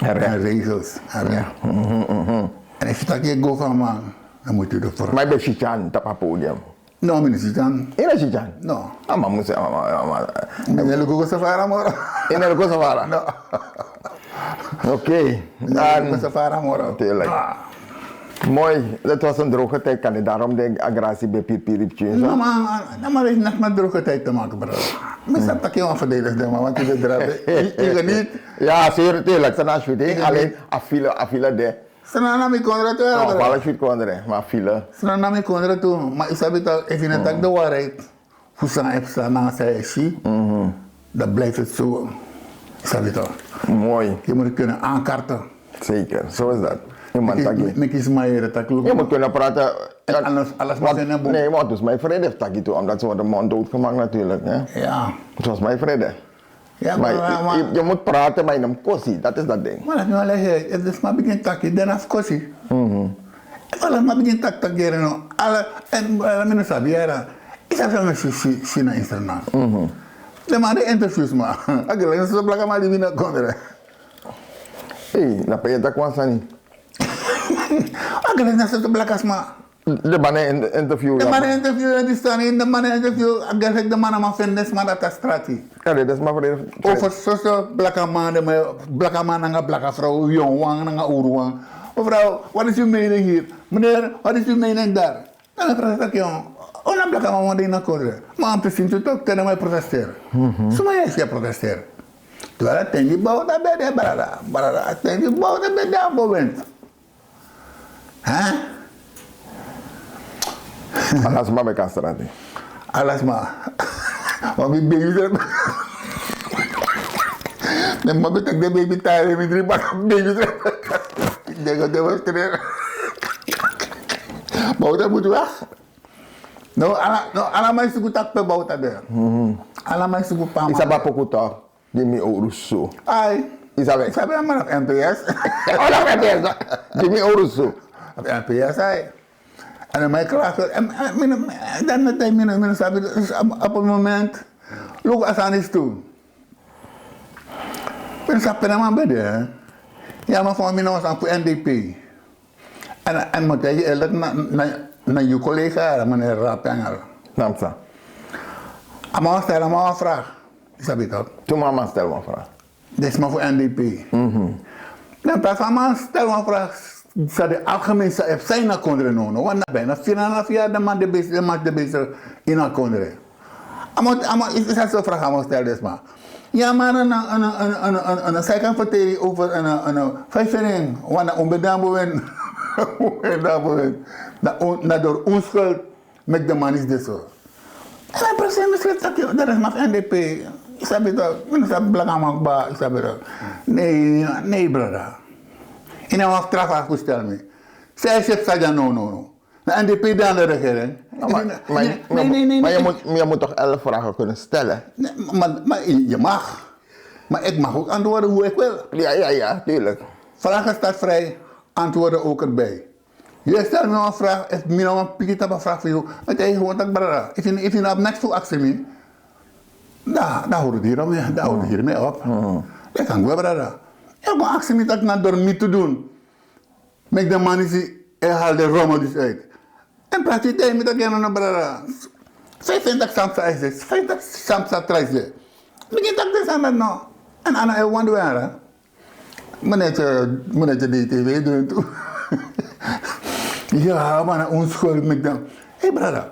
en regels. En efu yu taki yu e go fu a man, dan mus yu du vooral. Ma yu ben si tyan tapu a podium? No, mi no si tyan. Yu no si tyan? No. A man mus, a man, a man. Mi no e luku go safara moro. Yu no e luku go safara? No. Oké. Mi no e luku go safara moro. Natuurlijk. Moi, dat was een droge tijd, kan je daarom denken, agresi ben pirpiri pikin. No, maar, no, maar weet je, nog maar droge tijd te maken, bro. Mi sabi taki wan verdedig den man, want yu ben drape. Yu geniet. Ja, zeer natuurlijk. San na a shooting, alleen a file, a file de. Srana na mi kondre tu, no, brada. Fala fit kondre, ma file. Srana na mi kondre tu, ma yu sabi toch, efu yu no taki de waarheid fu san e psa nanga san yu e si, dan blijf het zo. Yu sabi toch. Mooi. Yu mus kunnen aankaarten. Zeker, zo is dat. Yu mus taki. Meki sma yere taki luku. Yu mus kunnen praten. En alles, alles mus in een boek. Nee, want het was mijn vrede taki tu, omdat ze worden monddood gemaakt natuurlijk, hè. Ja. Het was mijn vrede. Ja, maar, maar, maar je, je moet praten, maar in een kosi, dat is dat ding. Maar laat me wel zeggen, efu den sma bigin taki, dan na fu kosi. Efu ala sma bigin taki, taki yere no. Ala, en, ala mi no sabi yere. Yu sabi san mi si, si, si na internet. Den man de interviews, ma. A gelijk na so blakaman libi na kondre. Hey, na pe yu e taki wan sani. A gelijk na so blaka sma. Den man e in-, interview. Den man e interview, den sani, den man e interview. A gelijk den man na man fende sma dati a strati. Over soso blakaman, den man, blakaman nanga blaka frow, yongu wan nanga uru wan. Mevrouw, wat is uw mening hier? Meneer, wat is uw mening daar? Dan mi protesteri. Un na blakaman wan de ini a kondre. Ma a mi pikin tu tok, te na mi protesteri. Suma yu e si a protesteri? Terwijl a ten di Bouta ben de, brada, brada, a ten di Bouta ben de a moment. Hè? Ala sma ben kan strati. Ala sma. Ma mi baby srefi. Ne ma ben taki den baby tire, mi dri baka baby srefi. Den go demonstreren. Bouta moet weg. No, ala, no, ala man e suku taki pe Bouta de. Ala man e suku pe a man. Yu sabi a poku tok. Gi mi owru so. Ai. Yu sabi? Yu sabi a man of M P S? O, na of M P S, no. Gi mi owru so. Of M P S, ai. En dan mi e klaar. En, en, mi no, dan na ten mi no, mi no sabi, dus op, op het moment. Luku a sani tu. Mi no sabi pe a man ben de, hè. Ya, ma fu mi no wan sani fu N D P. En, en mi o taigi yu eerlijk, na, na, na yu collega, meneer Rapengel. Namsa. A man stel a man wan vraag. Yu sabi toch? Tu man man stel wan vraag. Dit is maar voor N D P. Dan pas a man stel wan vraag. Sa de algemeen sa e psa ini a kondre now, no? Want na bijna vier en een half jaar de man de bezig, de man de bezig in a kondre. A man, a man, is, is a so vraag a man stel, dus maar. Ja, maar een, een, een, een, een, een, een, zij kan vertellen over een, een, een, een vijfering, want na un ben de boven, un ben de boven. Na un, na door onschuld met de man is dit zo. En dan precies misschien dat je, dat is maar N D P. Yu sabi toch, mi no sabi blakaman kba, yu sabi toch. Nee, nee, brada. Yu no wan straf a fu stel mi. Zij zegt Saja, no, no, no. Na N D P de aan de regering. No, maar, nee, maar, nee, maar, nee, nee, maar je nee. Moet, je moet toch elf vragen kunnen stellen? Nee, maar, maar je mag. Maar ik mag ook antwoorden hoe ik wil. Ja, ja, ja, tuurlijk. Vragen staat vrij, antwoorden ook erbij. Yu e stel mi wan vraag, efu mi no wan piki tapu a vraag fu yu, dan e taigi yu gewoon taki, brada, efu yu, efu yu no abi niks fu aksi mi, dan, dan hori yu hiermee, dan hori yu hiermee op. Dan yu kan gwe, brada. Yu kon aksi mi taki na door mi te doen. Meki den man disi e hali den rommel disi uit. En prati yu taigi mi taki, no, no, brada. Fa yu feni taki Samsa e de, fa yu taki Samsa trai de. Bigin taki den sani dati no. En a no e wani du en, hè. Meneertje, meneertje D T V doen tu. Ja, maar na onschuld met dan. Hey, brada.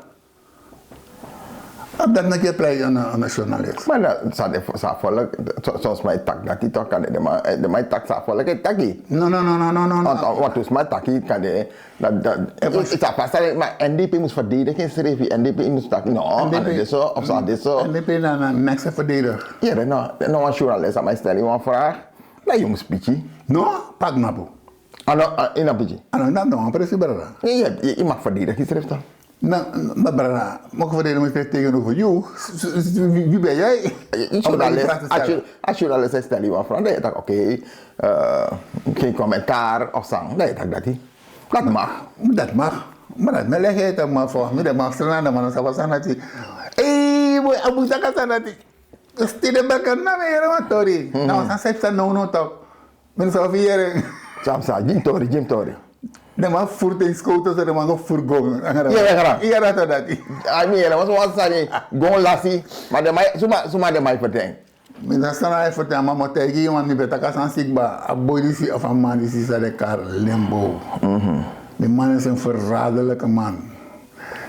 Op dat na yu e plei a na, a na journalist. Maar dat, sa de, sa volk, so, so sma e taki dati toch, kande den man, eh, den man e taki sa volk e taki. No, no, no, no, no, no, no. Want, want tu sma e taki, kande, dat, dat, Efu- het is a vast, maar N D P mus verdedigen zichzelf, N D P mus taki, no, N D P, a no de so, of sa de so. N D P na, na niks te verdedigen. Yere, no, no wan journalist, a man e stel yu wan vraag, dan yu mus piki. No, pa knapu. A no, a, yu no piki. A no, na, no, wan presi, brada. Yu, yu, yu mag verdedigen yu srefi toch. Na, maar brada, mag verdedigen mi srefi tegenover yu. Wie ben jij? Yu, yu journalist, a journalist e stel yu wan vraag, dan yu taki, oké, eh, geen commentaar of sani, dan yu taki dati. Dat mag. Dat mag. Maar dat mi legi ete, maar volgens mij de man Srana, de man Saba Sanati. Hey, boy, a bun saka Sanati. Stede baka na mi yere wan tori. Na wan sani sa e psa now now toch. Mi no sabi fu yere. Samsa, gi mi tori, gi mi tori. Den man furu te ini skowtu so, den man go furu go. Yere, gara. Yere, to dati. A mi yere, wan sani, go lasi. Maar den man, suma, suma den man e ferten. Mi no sabi san a e ferten, ma mi o taigi yu, want mi ben taki a sani si kba, a boi disi of a man disi sa de kari Limbo. Die man is een verraderlijke man.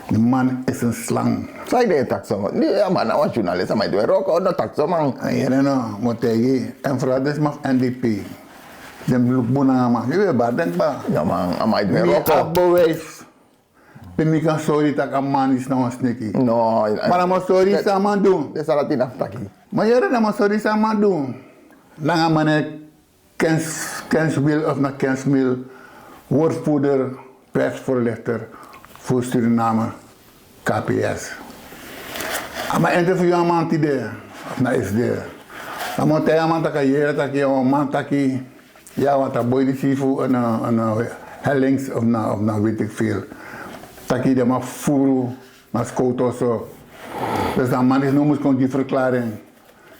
Die man is een slang. San yu de e taki so? A man na wan journalist, a man e du en wroko, no taki so, man. A yere no, mi o taigi yu, en vooral den sma fu N D P. Den luku bun nanga a man. Yu ben bari den kba. No man, a man e du en wroko. Mi abi bewijs. Pe mi kan sori taki a man disi na wan sneki. No, maar a man sori san a man du. Den sani dati na fu taki. Ma yere, a man sori san a man du. Nanga a man e Kens, Kenswil of na Kensmil, woordvoerder, persvoorlichter voor Suriname, K P S. A man interview a man tide, of na S D. A man taigi a man taki a yere taki, a man taki, ya, want a boi disi fu, na, na Hellings of na, of na weet ik veel. Taki den man furu, na skowtu so. Dus a man disi no mus kon gi verklaring.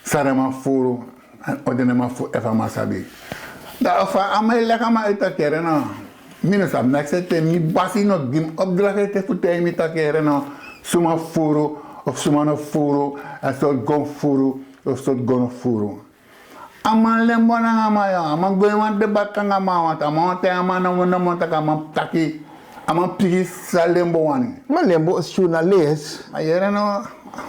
San den man furu, èn o den man furu efu a man sabi. Dan fa a man e leki a man uit taki yere no. Mi no sabi neks ete, mi basi no gi mi opdracht ete fu taigi mi taki yere no. Suma furu, of suma no furu, èn sortu gon furu, of sortu gon no furu. A man lembo nanga man, yo. A man go ini wan debat nanga man, want a man wani taigi a man na wani, na man taki a man taki, a man piki san lembo wani. Ma lembo is journalist. Ma yere no,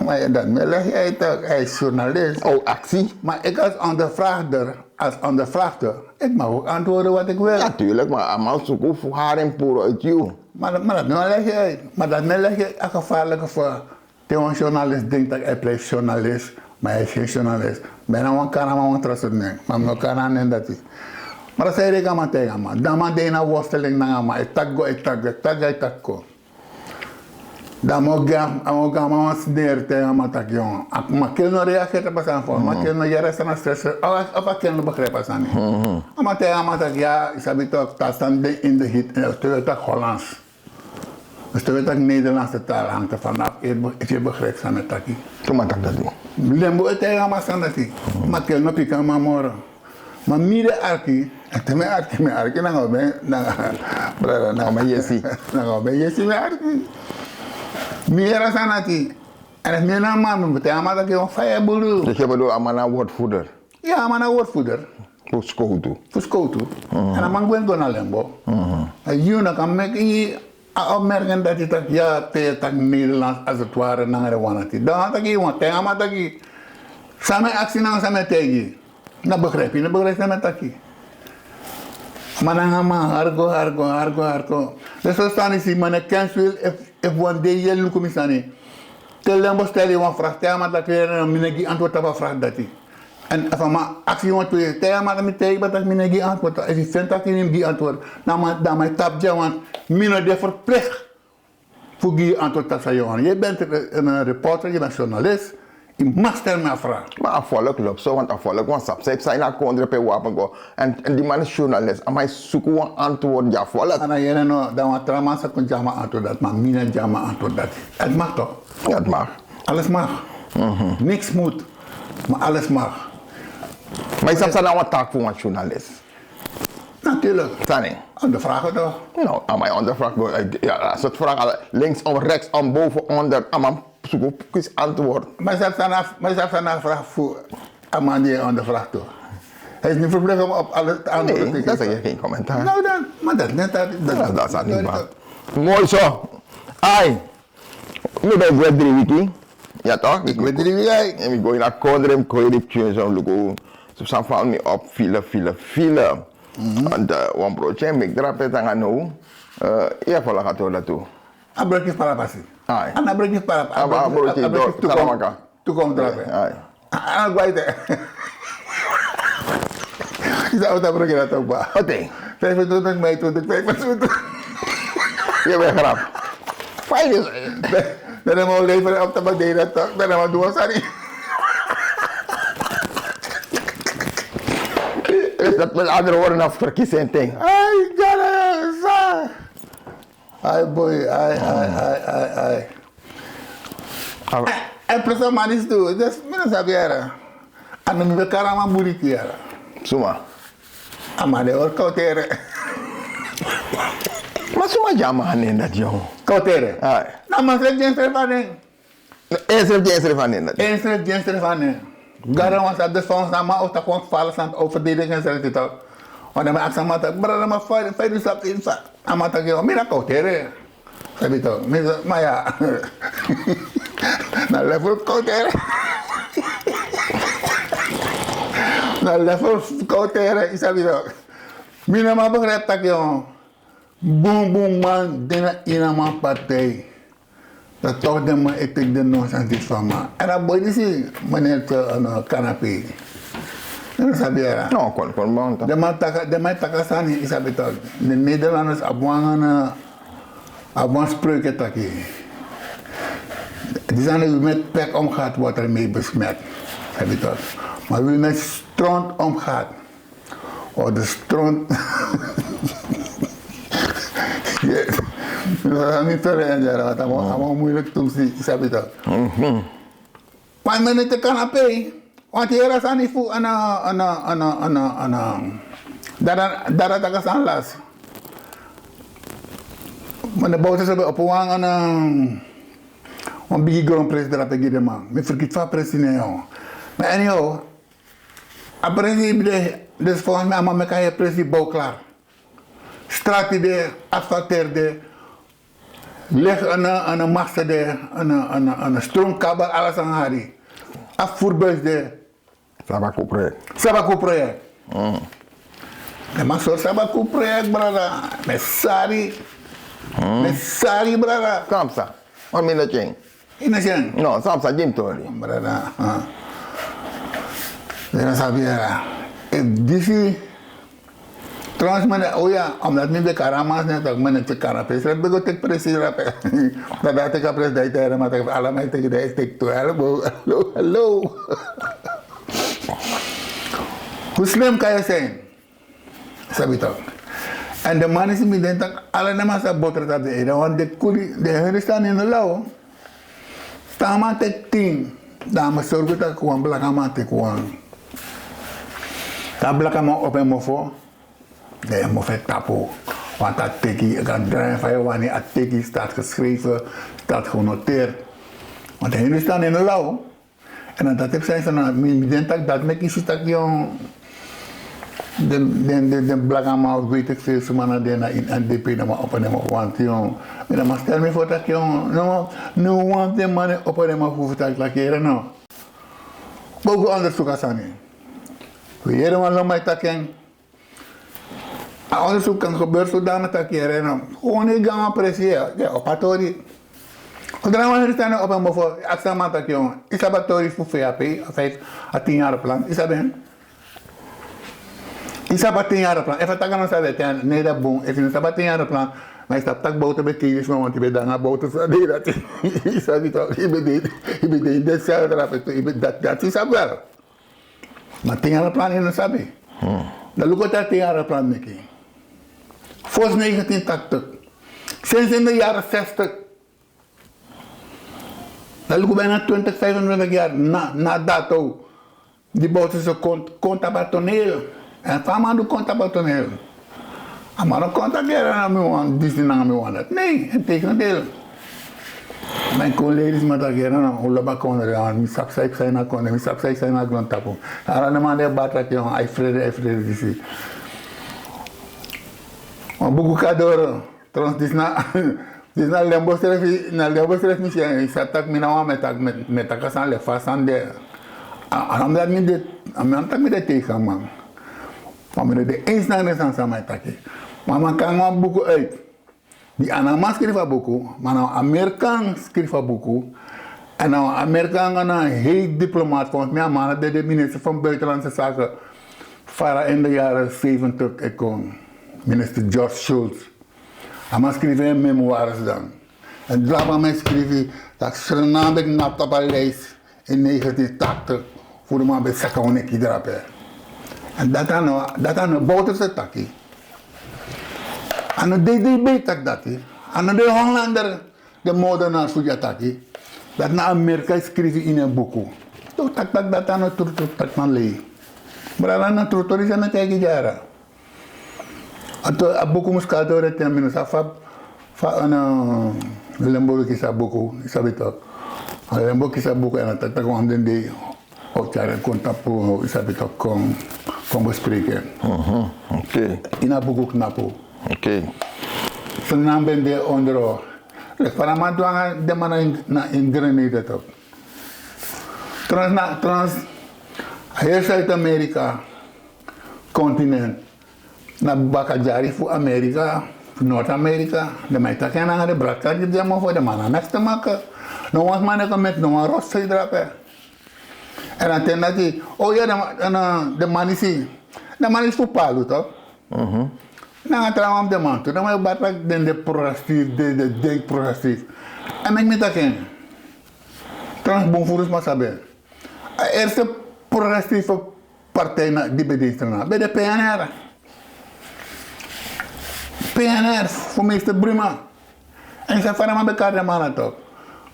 ma yere, dat mi e legi uit, hij is journalist. Oh, actie. Maar ik als ondervraagder, als ondervraagder, ik mag ook antwoorden wat ik wil. Natuurlijk, maar a man suku fu hari en puru uit yu. Maar dat, maar dat mi e legi uit. Maar dat mi e legi uit, a gevaarlijke voor Te wan journalist denk dat hij blijft journalist, maar hij is geen journalist. Bijna wan kanaman, wan trasut nen, maar mi no kan a nen dati. Maar dan zei reken man tegen man. Dan man deed na worsteling nanga man. Hij tak go, hij tak go, hij tak go, hij tak go. Dan mo gaan, mo gaan man wan sneer tegen man tak jong. Ma kel no reageert op a sani voor. Ma kel no yere sana stress. Of a kel no begrijp a sani. Maar tegen man tak ja, je sabi toch, dat staan in de hit. Terwijl dat Hollands. Dus te weet dat Nederlandse taal hangt er vanaf. Eet be-, eet je begrijpt san mi e taki. Tuma tak dati. Lembo e taigi a man san dati. Ma kel no piki a man moro. Ma mi de arki, te mi arki, mi arki nanga ben, nanga, brada, nanga ben yesi. Nanga ben yesi mi arki. Mi yere san dati. En efu mi na man, mi taigi a man taki wan faya bulu. Dus je bedoelt a man na woordvoerder? Ya, a man na woordvoerder. Fu skowtu. Fu skowtu. En a man gwe go na lembo. En yu no kan meki a opmerking dati taki ya, te taki Nederlands als het ware nanga den wan dati. Dan taki yu wan taigi a man taki san mi e aksi nanga san mi e taigi. Na begrijp yu, na begrijp san mi e taki. Ma nanga man hari go, hari go, hari go, hari go. Dus so sani si man e cancel efu, efu wan dei yu e luku mi sani. Te lembo stel yu wan vraag, taigi a man taki mi no e gi antwoord tapu a vraag dati. En efu a man aksi yu wan tu, taigi a man taki mi taigi yu taki mi no e gi antwoord. Efu yu feni taki yu no e gi antwoord, dan a man, dan a man e tapu dya, want mi no de verplicht fu gi yu antwoord tapu san yu wani. Yu ben een reporter, yu ben journalist, yu mag stel mi a vraag. Ma a volk lobi so, want a volk wani sabi san e psa ini a kondre pe wi abi go. En, en di man is journalist, a man e suku wan antwoord gi a volk. A na yere no, dan wan tra man sa kon gi a man antwoord dati, ma mi no e gi a man antwoord dati. Het mag toch? Ja, het mag. Alles mag. Niks moet, maar alles mag. Ma yu sabi san na wan taak fu wan journalist? Natuurlijk. Sani. Ondervragen toch? No, a man e ondervraag, ja, a sort vraag, linksom, rechtsom, boven, onder, a man suku kisi antwoord. Ma yu sabi san na, ma yu sabi san na vraag fu a man di e ondervraag toch? Hij is niet verplicht om op alles te antwoorden. Nee, dan zeg je geen commentaar. Nou dan, maar dat net dat, dat, dat is niet waar. Mooi zo. Ai. Mi ben gwe dri wiki. Ya toch? Mi gwe dri wiki, ai. En mi go ini a kondre, mi kon heri pikinso, luku. So san fal mi op, file, file, file. Want, eh, wan broodje, mi drape tanga no. Eh, ya, fala ka tori dati. A broodje fu Parapasi. Ai. A na broodje fu Parapasi. A broodje fu Saramaka. Tu kon drape. Ai. A, a, gwe ete. Yu sa ota broki na tokba. Ote. Vijfentwintig mei twintig vijfentwintig. Yu ben grap. Fijn is. Dan dan mo lever op de ding dat toch. Dan dan mo doen sorry. Is dat met andere woorden een verkiezing ding? Ai, gala, sa. Ai boy, ai, ai, ai, ai, ai. Ai, plus a man is tu, dus mi no sabi yara. A no mi ben kari a man buriti yara. Suma? A man de hori Kawtere. Ma suma gi a man a nen dati, yongu? Kawtere. Ai. Na man srefi gi ensrefi a nen. Ensrefi gi ensrefi a nen dati. Ensrefi gi ensrefi a nen. Gado wan sabi, dus fa wan sama o taki wan fala san o verdedig ensrefi toch. Want dan mi aksi a man taki, brada, ma fa, fa yu du sabi, fa. A man taki, mi na Kawtere. Sabi toch, mi sa, ma ya. Na level Kawtere. Na level Kawtere, yu sabi toch. Mi no man begrijp taki, yo. Bun bun man de na ini a man partij. Dan toch den man e teki den nonsens disi fu a man. En a boi disi, meneer, eh, no, Kanape. Yu no sabi yara. No, kon, kon, bon, toch. Den man taki, den man e taki a sani, yu sabi toch. Den Nederlanders abi wan, eh, abi wan spreuk e taki. Disi sani: wie met pek omgaat, wordt er mee besmet. Sabi toch. Maar wie met stront omgaat, o, de stront. Yes. Mi fere en yara, want a man, a man moeilijk tumsi, sabi toch. Mhm. Maar men te Kanape, want hier a sani fu, ana, ana, ana, ana, ana. Dara, dara taki a sani lasi. Maar de boter so ben opo wan, ana, wan bigi grondprijs drape gi den man. Mi fergiti fa a prijs nen, yo. Maar anyhow, A presi de, dus volgens mij a man meki a heri presi bow klar. Strati de, asfalteri de, leg en, en master de, en, en, en stroomkabel, alles aan hari. Afvoerbuis de. Sabaku project. Sabaku project. Mm. De man sori Sabaku project, brada. Mesari. Mm. Mesari, brada. Kamsa. Wan minute. Inosen. No, sabi sa gi mi tori. Brada, ah. Dena sabi yara. Efu disi. Trouwens, mene, oh ya, omdat mi ben karamas ne tak mene te kara pres. Ret ben go tek presi rape. Dat dat tek a pres dat ite ma tak ala mai tek dat tek tu. Hallo, hallo, hallo. Hoe slim kan je zijn? Sabi toch. En de man is mi den tak ala den man sa boter tapu den ede. Want de kuli, de Hindustan in de law. Te a man teki tin, dan a mus sorgu tak wan blakaman teki wan. Te a blakaman opo en mofo, dan yu mofo e tapu. Want a teki, yu kan drai en fa yu wani, a teki staat geschreven, staat genoteerd. Want de Hindustan in de law. En dan dat heb zijn ze na mi, mi den tak dat meki si tak yon. Den, den, den, den blakaman of weet ik veel, suma na den na in N D P na man opo den mofo want yon. Mi na man stel mi voor tak yon. No, no want den man opo den mofo fu tak lakere no. Go go onderzoek a sani. We yere wan lomai taki en. A onderzoek kan gebeuren zodanig taki yere no. Gewoon e go a presi ya, ya, opo a tori. Zodra wan heri sani opo en mofo, aksi a man taki yon. Yu sabi a tori fu V H P, a vijf à tien jaren plan. Yu sabi en? Yu sabi a tien jaren plan. Efu a taki a no sabi a ten, nee dat bun. Efu yu no sabi a tien jaren plan, ma yu sabi tak boter ben kei yu sma want yu ben de nanga boter so a dei dati. Yu sabi toch, yu ben de, yu ben de, yu ben de sel drape tu, yu ben dat, dat yu sabi wel. Ma tien jaren plan yu no sabi. Hmm. Dan luku a tien jaren plan meki. Fosi negentien tachtig. Sinds in de jaren zestig. Dan luku bijna twintig, vijfentwintig jaar na, na dato. Die boter so kon, kon tapu a toneel. En fa a man du kon tapu a toneel. A man no kon taki yere na mi wan disi nanga mi wan dat. Nee, integendeel. Mi kon lei disi man taki yere na un lobi a kondre, mi sabi san yu e psa ini a kondre, mi sabi san yu e psa ini a grontapu. Ala den man di e bari taki a e frede, a e frede disi. Wan buku kon doro. Trouwens, disi na, disi na lembo srefi, na lembo srefi mi si en, yu sabi tak' mi na wan mi e taki, mi e, mi e taki a sani leki fa a sani de. A, a no mi dati mi de, a mi no taki mi de tegen a man. Ma mi no de eens nanga den sani san a man e taki. Ma a man kon nanga wan buku uit. Di a no a man skrifi a buku, ma na wan Amerikaan skrifi a buku. En na wan Amerikaan nanga wan hei diplomaat, volgens mij a man na de, de minister van Buitenlandse Zaken. Fara in de jaren zeventig e kon. Minister George Shultz. A man skrifi en memoires dan. En drape a man e skrifi tak' Sranan ben knapu tapu a lijst in negentien tachtig fu den man ben saka un neki drape. En dati a no, dati a no Bouterse taki. A no de, de ben taki dati. A no de Hollander, de moordenaar fu dya taki. Dati na Amerika e skrifi ini en buku. Yu taki tak' dati a no tru tru taki man lei. Brada, na tru tori san mi e taigi yu dya. A to, a buku mus kon doro, te mi no sabi fa, fa, a no, lembo kisi a buku, yu sabi toch. A lembo kisi a buku, èn a taki tak' wan den dei o tyari en kon tapu, yu sabi toch, kon, kon bespreken. Mhm, oké. Ini a buku knapu. Oké. Sranan ben de ondro. Leki fa a man du nanga den man na in, na in Grenada toch. Trouwens na, trouwens, a heri Zuid-Amerika continent. Na baka dyari fu Amerika, fu Noord-Amerika, den man e taki en nanga den bradkanti, den man fu den man na neks te maken. No wan sma no kan meki no wan rotzooi drape. Èn a ten dati, o ya, den man, den, eh, den man disi, den man disi fu Palu toch. Mhm. Nanga trawan fu den man tu, den man e bari taki den de progressief, den, den denki progressief. Èn meki mi taki en. Trouwens bun furu sma sabi en. A eerste progressieve partij na, di ben de Sranan, ben de P N R. P N R, fu meester Bruma. Èn yu sabi fa den man ben kari den man na toch.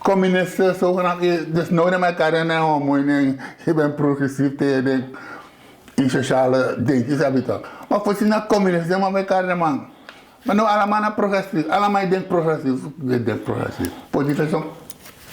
Communisten, zogenaamd, dus now den man e kari en na wan moi nen, yu ben progressief te yu e denki, yu sociale denki, yu sabi toch. Ma fosi na communist den man ben kari den man. Ma now ala man na progressief, ala man e denki progressief, e denki progressief. Poti feso.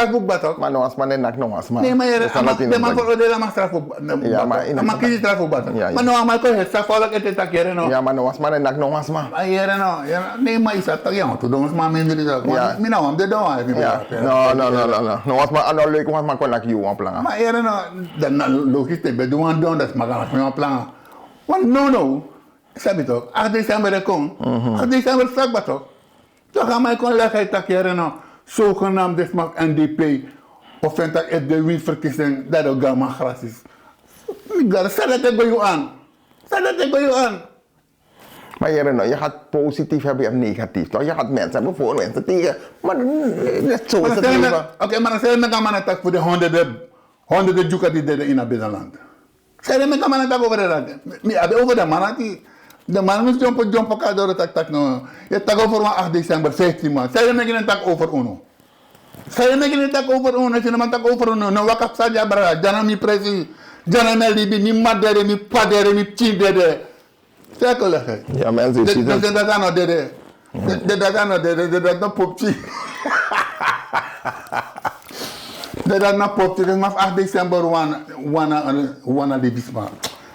straf fu kba tok. Ma no wan sma no e naki no wan sma. Ne ma yere, den man veroordeel a man straf fu kba tok. A man kisi straf fu kba tok. Ma no wan man kon heri straf fu a lok ete taki yere no. Ya ma no wan sma no e naki no wan sma. Yere no. Ne ma yu sa taki ya wan tu don sma mindri tok. Mi na wan de don wan efi mi. No no no no no no wan sma a no leki wan sma kon naki yu wan planga. Ma yere no. Dan na logisch te ben du wan don dan sma kan naki mi wan planga. Want no no. Sabi tok, acht december e kon. Acht december sa kba tok. Toch a man e kon legi a e taki yere no. Zogenaamde sma fu N D P o feni taki efu den wini verkiezing dan den o go na man gratis. Mi gado san dati e go yu an? San dati e go yu an? Ma yere no yu gati positief hebi yu hebi negatief toch yu gati mense hebi voorwense tegen. Ma dati so is het leven. Oké, ma dan san yu meki a man e taki fu den honderde honderde dyuka di dede ini a binnenland? San yu e meki a man e taki over den dati? Mi abi over den man dati. Den man mus dyompo dyompo kon na doro taki taki no. Yu e taki over wan acht december vijftien man san yu e meki den taki over unu? San yu e meki den taki over unu efu yu no man taki over unu no waka psa di a brada dya na mi presi. Dya na mi a libi mi mama dede mi p'pa dede mi pikin dede. San yu e kon legi? Ya mi en si si den dati a no dede. Den dati a no dede den dati na popti. Den dati na popti den sma fu acht december wan wan na libisma.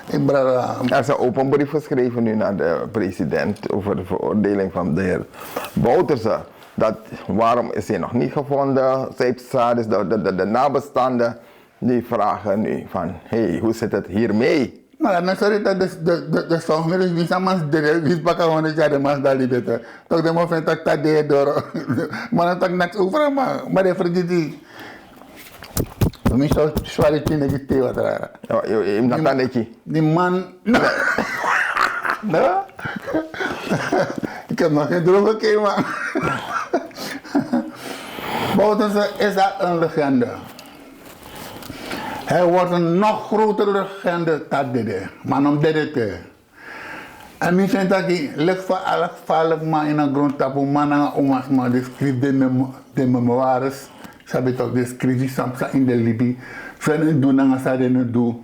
Ik brada. Er is een open brief geschreven nu naar de president over de veroordeling van de heer Bouterse. Dat waarom is hij nog niet gevonden? Zijn sadis, de, de, de, de nabestaanden die vragen nu van hé, hey, hoe zit het hiermee? Ma la na sori taki den songri wins a man dede wins baka honderd yari den man si dan libi ete. Tok den man feni taki taki den e doro. Ma no taki neks over a man ma den fergiti. Mi so swari tine gi te watra. Yu mus na tan neki. Di man no. Ik heb nog gen droge kema. Bouterse is al een legende. Hij wordt een nog grotere legende taki dede. Ma no mus dede te. En mi feni taki leki fa ala gefarliki man ini a grontapu man nanga umasma di skrifi den memoires. Sabi tok di skrifi san psa ini den libi san den du nanga san den no du.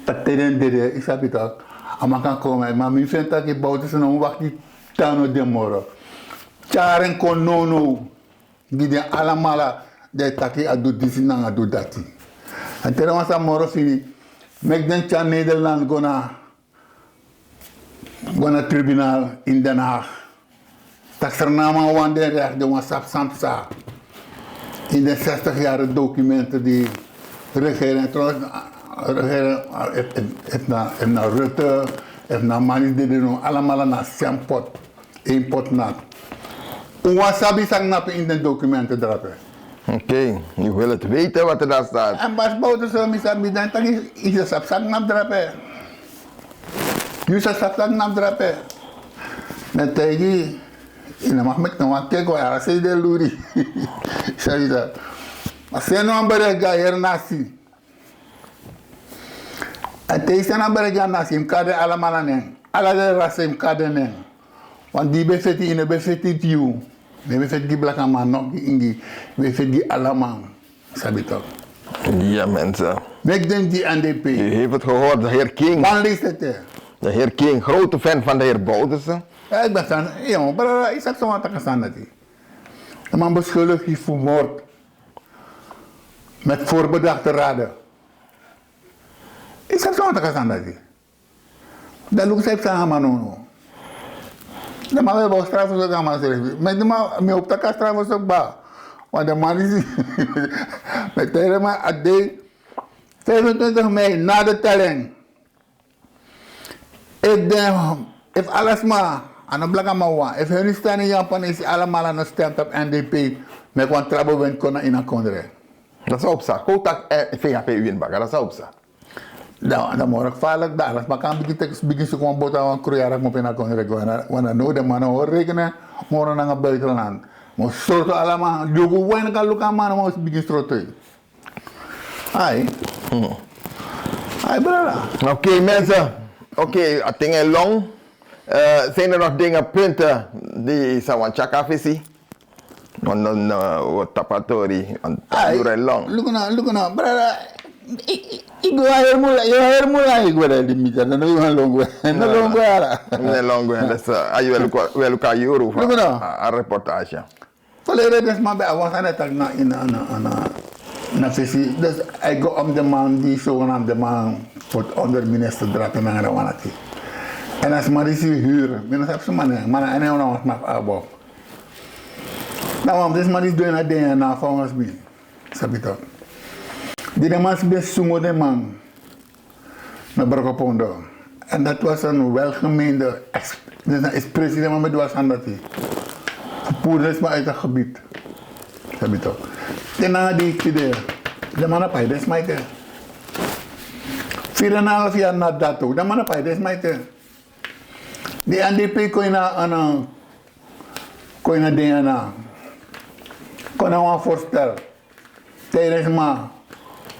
Taki te den dede yu sabi tok a man kan kon mai ma mi feni taki bowtu so no mus wakti. Tan no de moro. Tyari en kon nownow. Gi den alamala di e taki a du disi nanga du dati. Èn te den wan sa moro fini meki den tyari nederland go na go na tribunal ini den haag. Taki sernama wani den regi den wan sabi san psa. Ini den sestig yari dokumenten di regering trouwens regering efu na rutte efu na man di dede no alamala na sempot. Een pot nat. Un wan sabi san knapu ini den dokumenten drape. Oké, yu wil het weten wat er daar staat. En bas bowtu so mi sabi dan taki yu sa sabi san knapu drape. Yu sa sabi san knapu drape. Na taigi yu no mag meki no wan keki wan yara sei de luri. Sabi sa. Ma seni wan bere ga yere nasi. A te yu seni a bere gi a nasi yu mus kari den alamala nen. Ala den rasa yu mus kari den nen. Wan di yu ben feti yu no ben feti fu yu. No ben feti gi blakaman no gi ingi. Yu ben feti gi alaman. Sabi tok. Ya mense. Meki den gi n d p. Yu hefi fu hori de heri king wan leisi ete. De heer King, grote fan van de heer Bouterse. Ja, ik ben fan. Ja, maar brada, ik zag zo wat te gaan dat hij. Een man beschuldigd heeft voor moord. Met voorbedachte raden. Ik zag zo wat te gaan dat hij. Dan lukt hij aan man no. Dan mag hij wel straffen zo gaan maar zelf. Met de man, mi op te kan straffen zo ba. Want de man is met de man a day vijfentwintig mei na de telling. If dem, if ala sma, a no blakaman wan, if hun stem in Japan is allemaal aan de stem op N D P, meki wan tra bewind kon na ini a kondre. Dat is opsa. Koutak, eh, V H P win baka, dat is opsa. Dan, dan moro gevaarlijk, dan ala sma kan bigin teks, bigin zoek wan bota wan kruyarak mo pina kondre go. Wan dan no, de man no hoor rekenen, moro nanga buitenland. Mo stroto allemaal, die go wijn kan luka man, mo bigin stroto. Ai. Ai, brada. Oké, mensen. Oké, a ting is long. Eh, zijn er nog dingen, punten die sa wan chaka fisi? Want dan, eh, we tapatori, want Ai, duur is long. Look now, look now, brada. Ik wil heel moeilijk, heel moeilijk. Ik wil die mita, dan wil ik long. Dan long, ara. Nee, long, dus, eh, ayo, we look, we look a yuru van. Look now. A reportage. Verleden dus maar bij Awas aan het na in na na na na sessie. Dus hij go om de man die zogenaamde man wordt onder minister drapen en rawanati. En als man is huur, minister heb ze man, maar hij neemt nog maar abop. Nou, want deze man is doing a D N A volgens mij. Sabi toch? Die de man is best zoemen de man. Na Brokopondo. En dat was een welgemeende ex-, dus een ex-president met was aan dat hij vervoerde is maar uit het gebied. Heb je toch? Ten na die tide, de man op hij desmaite. Vier en een half jaar na dato, de man op hij desmaite. Die N D P kon je na een, eh, kon je na D N A. Kon na een voorstel. Tijdens ma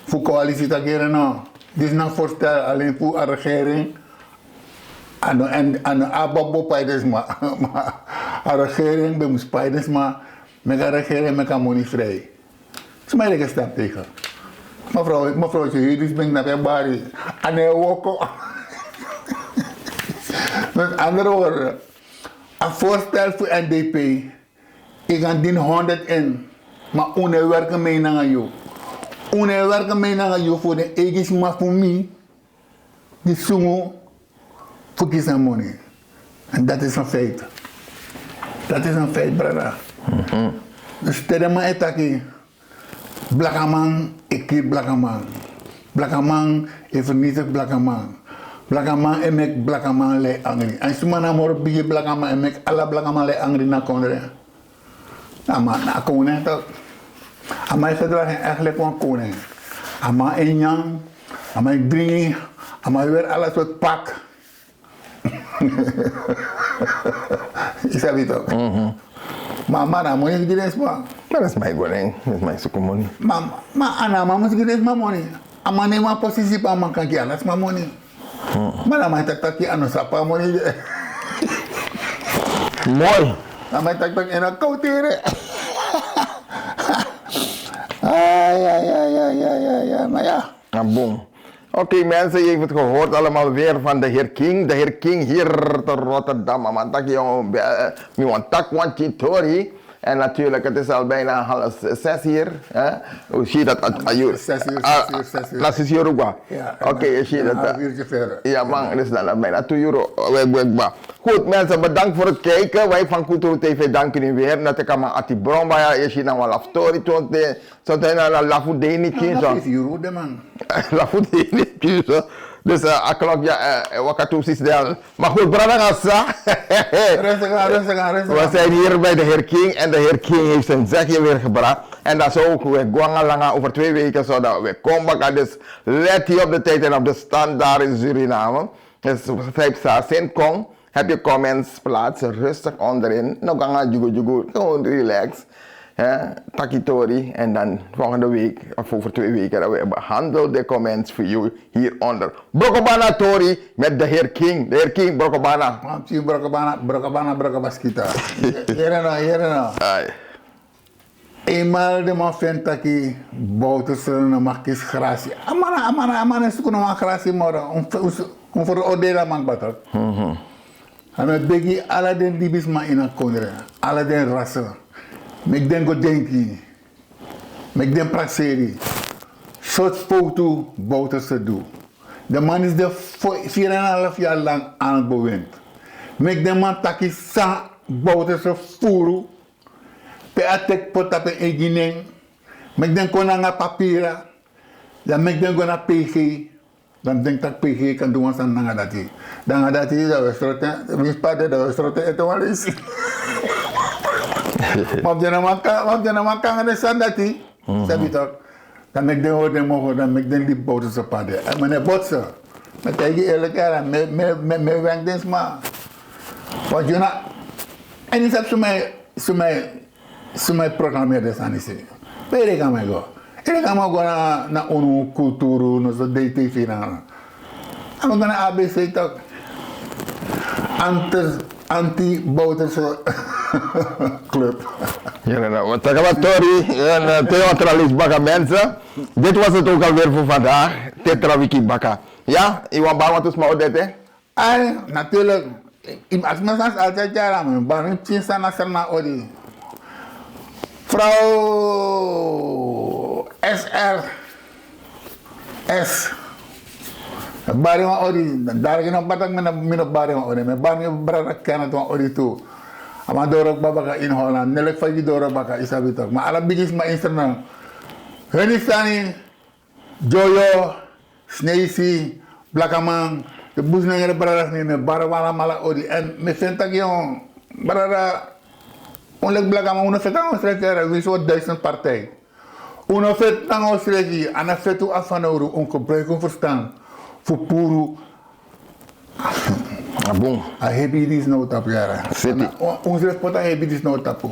fu coalitie takeren no. Dit is een voorstel alleen voor een regering. Ano en ano ababo paidesma. A regering ben mus paidesma. Meki a regering meki a moni vrij. Sma yu leki stem tegen. Mevrouw, mevrouw Jehidis ben na pe bari. Ane woko. Met andere woorden, a voorstel voor N D P. Yu kan dini honderd in, ma un no e werki mei nanga yu. Un no e werki mei nanga yu fu den eigi sma fu mi di sungu fu kisi a moni. En dat is een feit. Dat is een feit, brada. Dus te den man e taki blakaman e kiri blakaman. Blakaman e fernitigi blakaman. Blakaman e meki blakaman lei angri. En suma na moro bigi blakaman e meki ala blakaman lei angri na kondre. A man na a koning toch. A man e gedragi en eigenlijk wan koning. A man e nyan, a man e dringi, a man e weri ala sortu pak. Yu sabi toch. Ma a man na moni fu gi den sma. Ma den sma e go nen, den sma e suku moni. Ma, ma a na a man mus gi den sma moni. A man no e wan posisi pe a man kan gi ala sma moni. Ma na man taki taki a no sabi pe a moni de. Moi. Na man taki taki en a koutere. Ai, ai, ai, ai, ai, ai, maar ja. A boom. Oké, mensen, je heeft het gehoord allemaal weer van de heer King. De heer King hier te Rotterdam. A man taki, jongen, eh, mi wan taki wan tori. En natuurlijk, het is al bijna half zes hier. Hè? U ziet dat het, ah, zes uur, ah, zes uur, zes uur. Precies, Uruguay. Ja, en, oké, je ziet een dat, half uurtje verder. Ja, man, dus dan, dan bijna twee uur, eh, we, we, we. Goed, mensen, bedankt voor het kijken. Wij van Kulturu T V danken u weer. Net als Ati Bromba, ja, je ziet nou wel aftori, twintig. Zo te na na lafu deni kin so. Lafu deni kin so. Dus, eh, a klok ya, eh, waka tu sisi de al. Maar goed, brada Gasa. Rustig aan, rustig aan, rustig aan. We zijn hier bij de heer King en de heer King heeft zijn zegje weer gebracht. En dat is ook, we gaan langer over twee weken, zodat we komen. Dus let hier op de tijd en op de standaard in Suriname. Dus vijf star Sint Kong. Heb je comments, plaats ze rustig onderin. No ganga jugu jugu, gewoon relax. Hè, taki tori. En dan volgende week, of over twee weken, dan we behandel de comments voor jou hieronder. Brokobana tori met de heer King. De heer King, Brokobana. Mam, si Brokobana, Brokobana, Brokobaskita. Here no, here no. Ai. Eenmaal de man vindt taki Bouterse no mag kisi grasi. A man, a man, a man e suku no wan grasi moro. Un, un, Un veroordeel a man kba, toch? A mi e begi ala den libisma ini a kondre, ala den rase, meki den go denki, meki den prakseri sortu fowtu Bouterse du. Den man disi de fo-, vierenhalf yari lang aan het bewind. Meki den man taki san Bouterse furu, pe a teki poti tapu en eigi nen. Meki den kon nanga papira. Dan meki den go na P G. Dan mi denki tak' P G kan du wan sani nanga dati. Dan nanga dati dan wi e sroto en, winsi pe a de, dan wi e sroto en ete wan leisi. Ma fu den no man kon, ma fu den no man kon nanga den sani dati. Sabi tok. Dan meki den hori den mogo, dan meki den libi Bouterse pe a de. En mi no e botse. Mi e taigi yu eerlijk, yara, mi, mi, mi, mi e wenki den sma. Want yu na, en yu sabi suma e, suma e, suma e programmeri den sani disi. Pe yu denki a man e go? Yu denki a man o go na, na unu kulturu, noso D T V nanga. A man o go na A B C toch. Anti, anti-Bouterse club. Yu no, no, wi taki a tori, yu no, te yu o tra leisi baka, mensen. Dit was het ook alweer voor vandaag. Te tra wiki baka. Ja, yu wani bari wantu sma odi ete? Ai, natuurlijk. Yu mus aksi mi san, altijd, yara, mi bari mi pikin sani na Sranan odi. Vrouw S R S. Mi bari wan odi, dan dati no bari tak' mi no, mi no bari wan odi. Mi bari mi brada Kenneth wan odi tu. A man doro kba baka in Holland. Nelik fa yu doro baka, yu sabi tok. Ma ala bigisma ini Sranan. Heni sani, Jojo, Sneisi, Blakaman, den Boesnengre brada, mi e bari un alamala odi. En mi e feni tak' yu, brada, un leki Blakaman, un no feti nanga unsrefi, yara, winsi un duizend partij. Un no feti nanga unsrefi, a no feti un abi fanowdu, un gebruiki un ferstan fu puru. A bun. A hebi disi na un tapu, yara. Seti. Un, unsrefi poti a hebi disi na un tapu.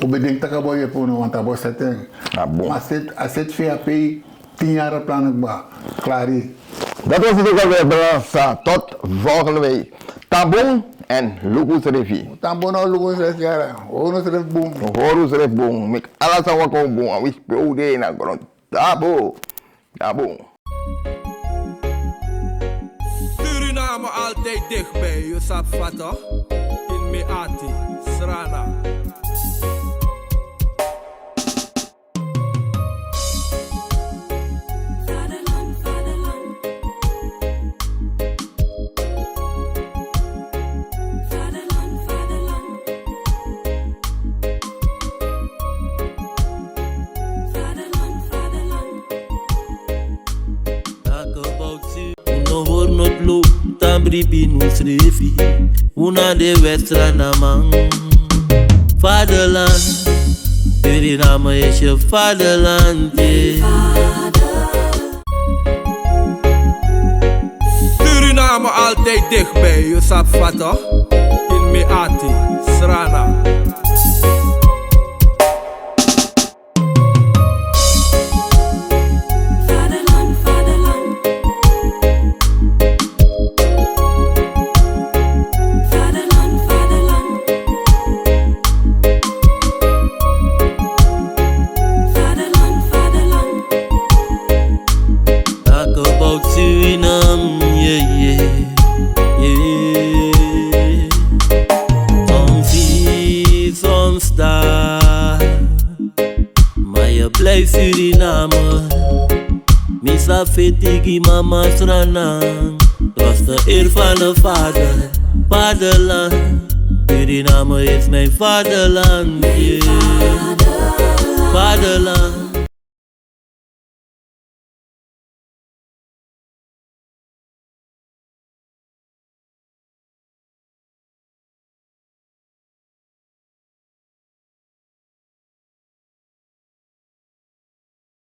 Un ben denki tak' a bo yepi unu, want a bo seti en. A bun. Ma a seti, a seti fi a pei tin yari plan kba. Klari. Dat was het ook alweer, brada. Tot volgende week. Tan bun en luku unsrefi. Tan bun, no, luku unsrefi, yara. Hori unsrefi bun. Hori unsrefi bun. Meki ala sani waka bun. A winsi pe un de na grontapu. Tan bun. Suriname altijd dichtbij, yu sabi fa toch? In mi ati, Sranan. Vaderland, vaderland. Vaderland, vaderland. Vaderland, vaderland. Taki about Suriname. Un no hori noti luku, tan bribi na unsrefi. Un na den Srananman. Vaderland, Suriname is je vaderland, yeah. Suriname altijd dichtbij, yu sabi fa toch? In mi ati, Sranan. Vaderland, vaderland. Vaderland, vaderland. Vaderland, vaderland. Taki about Suriname, yeah, yeah, yeah. Soms zie, soms daar. Ma yu blijf Suriname. Mi sa feti gi mama Sranan. Trotse eer van de vader, vaderland. Suriname is mijn vaderland, yeah. Vaderland.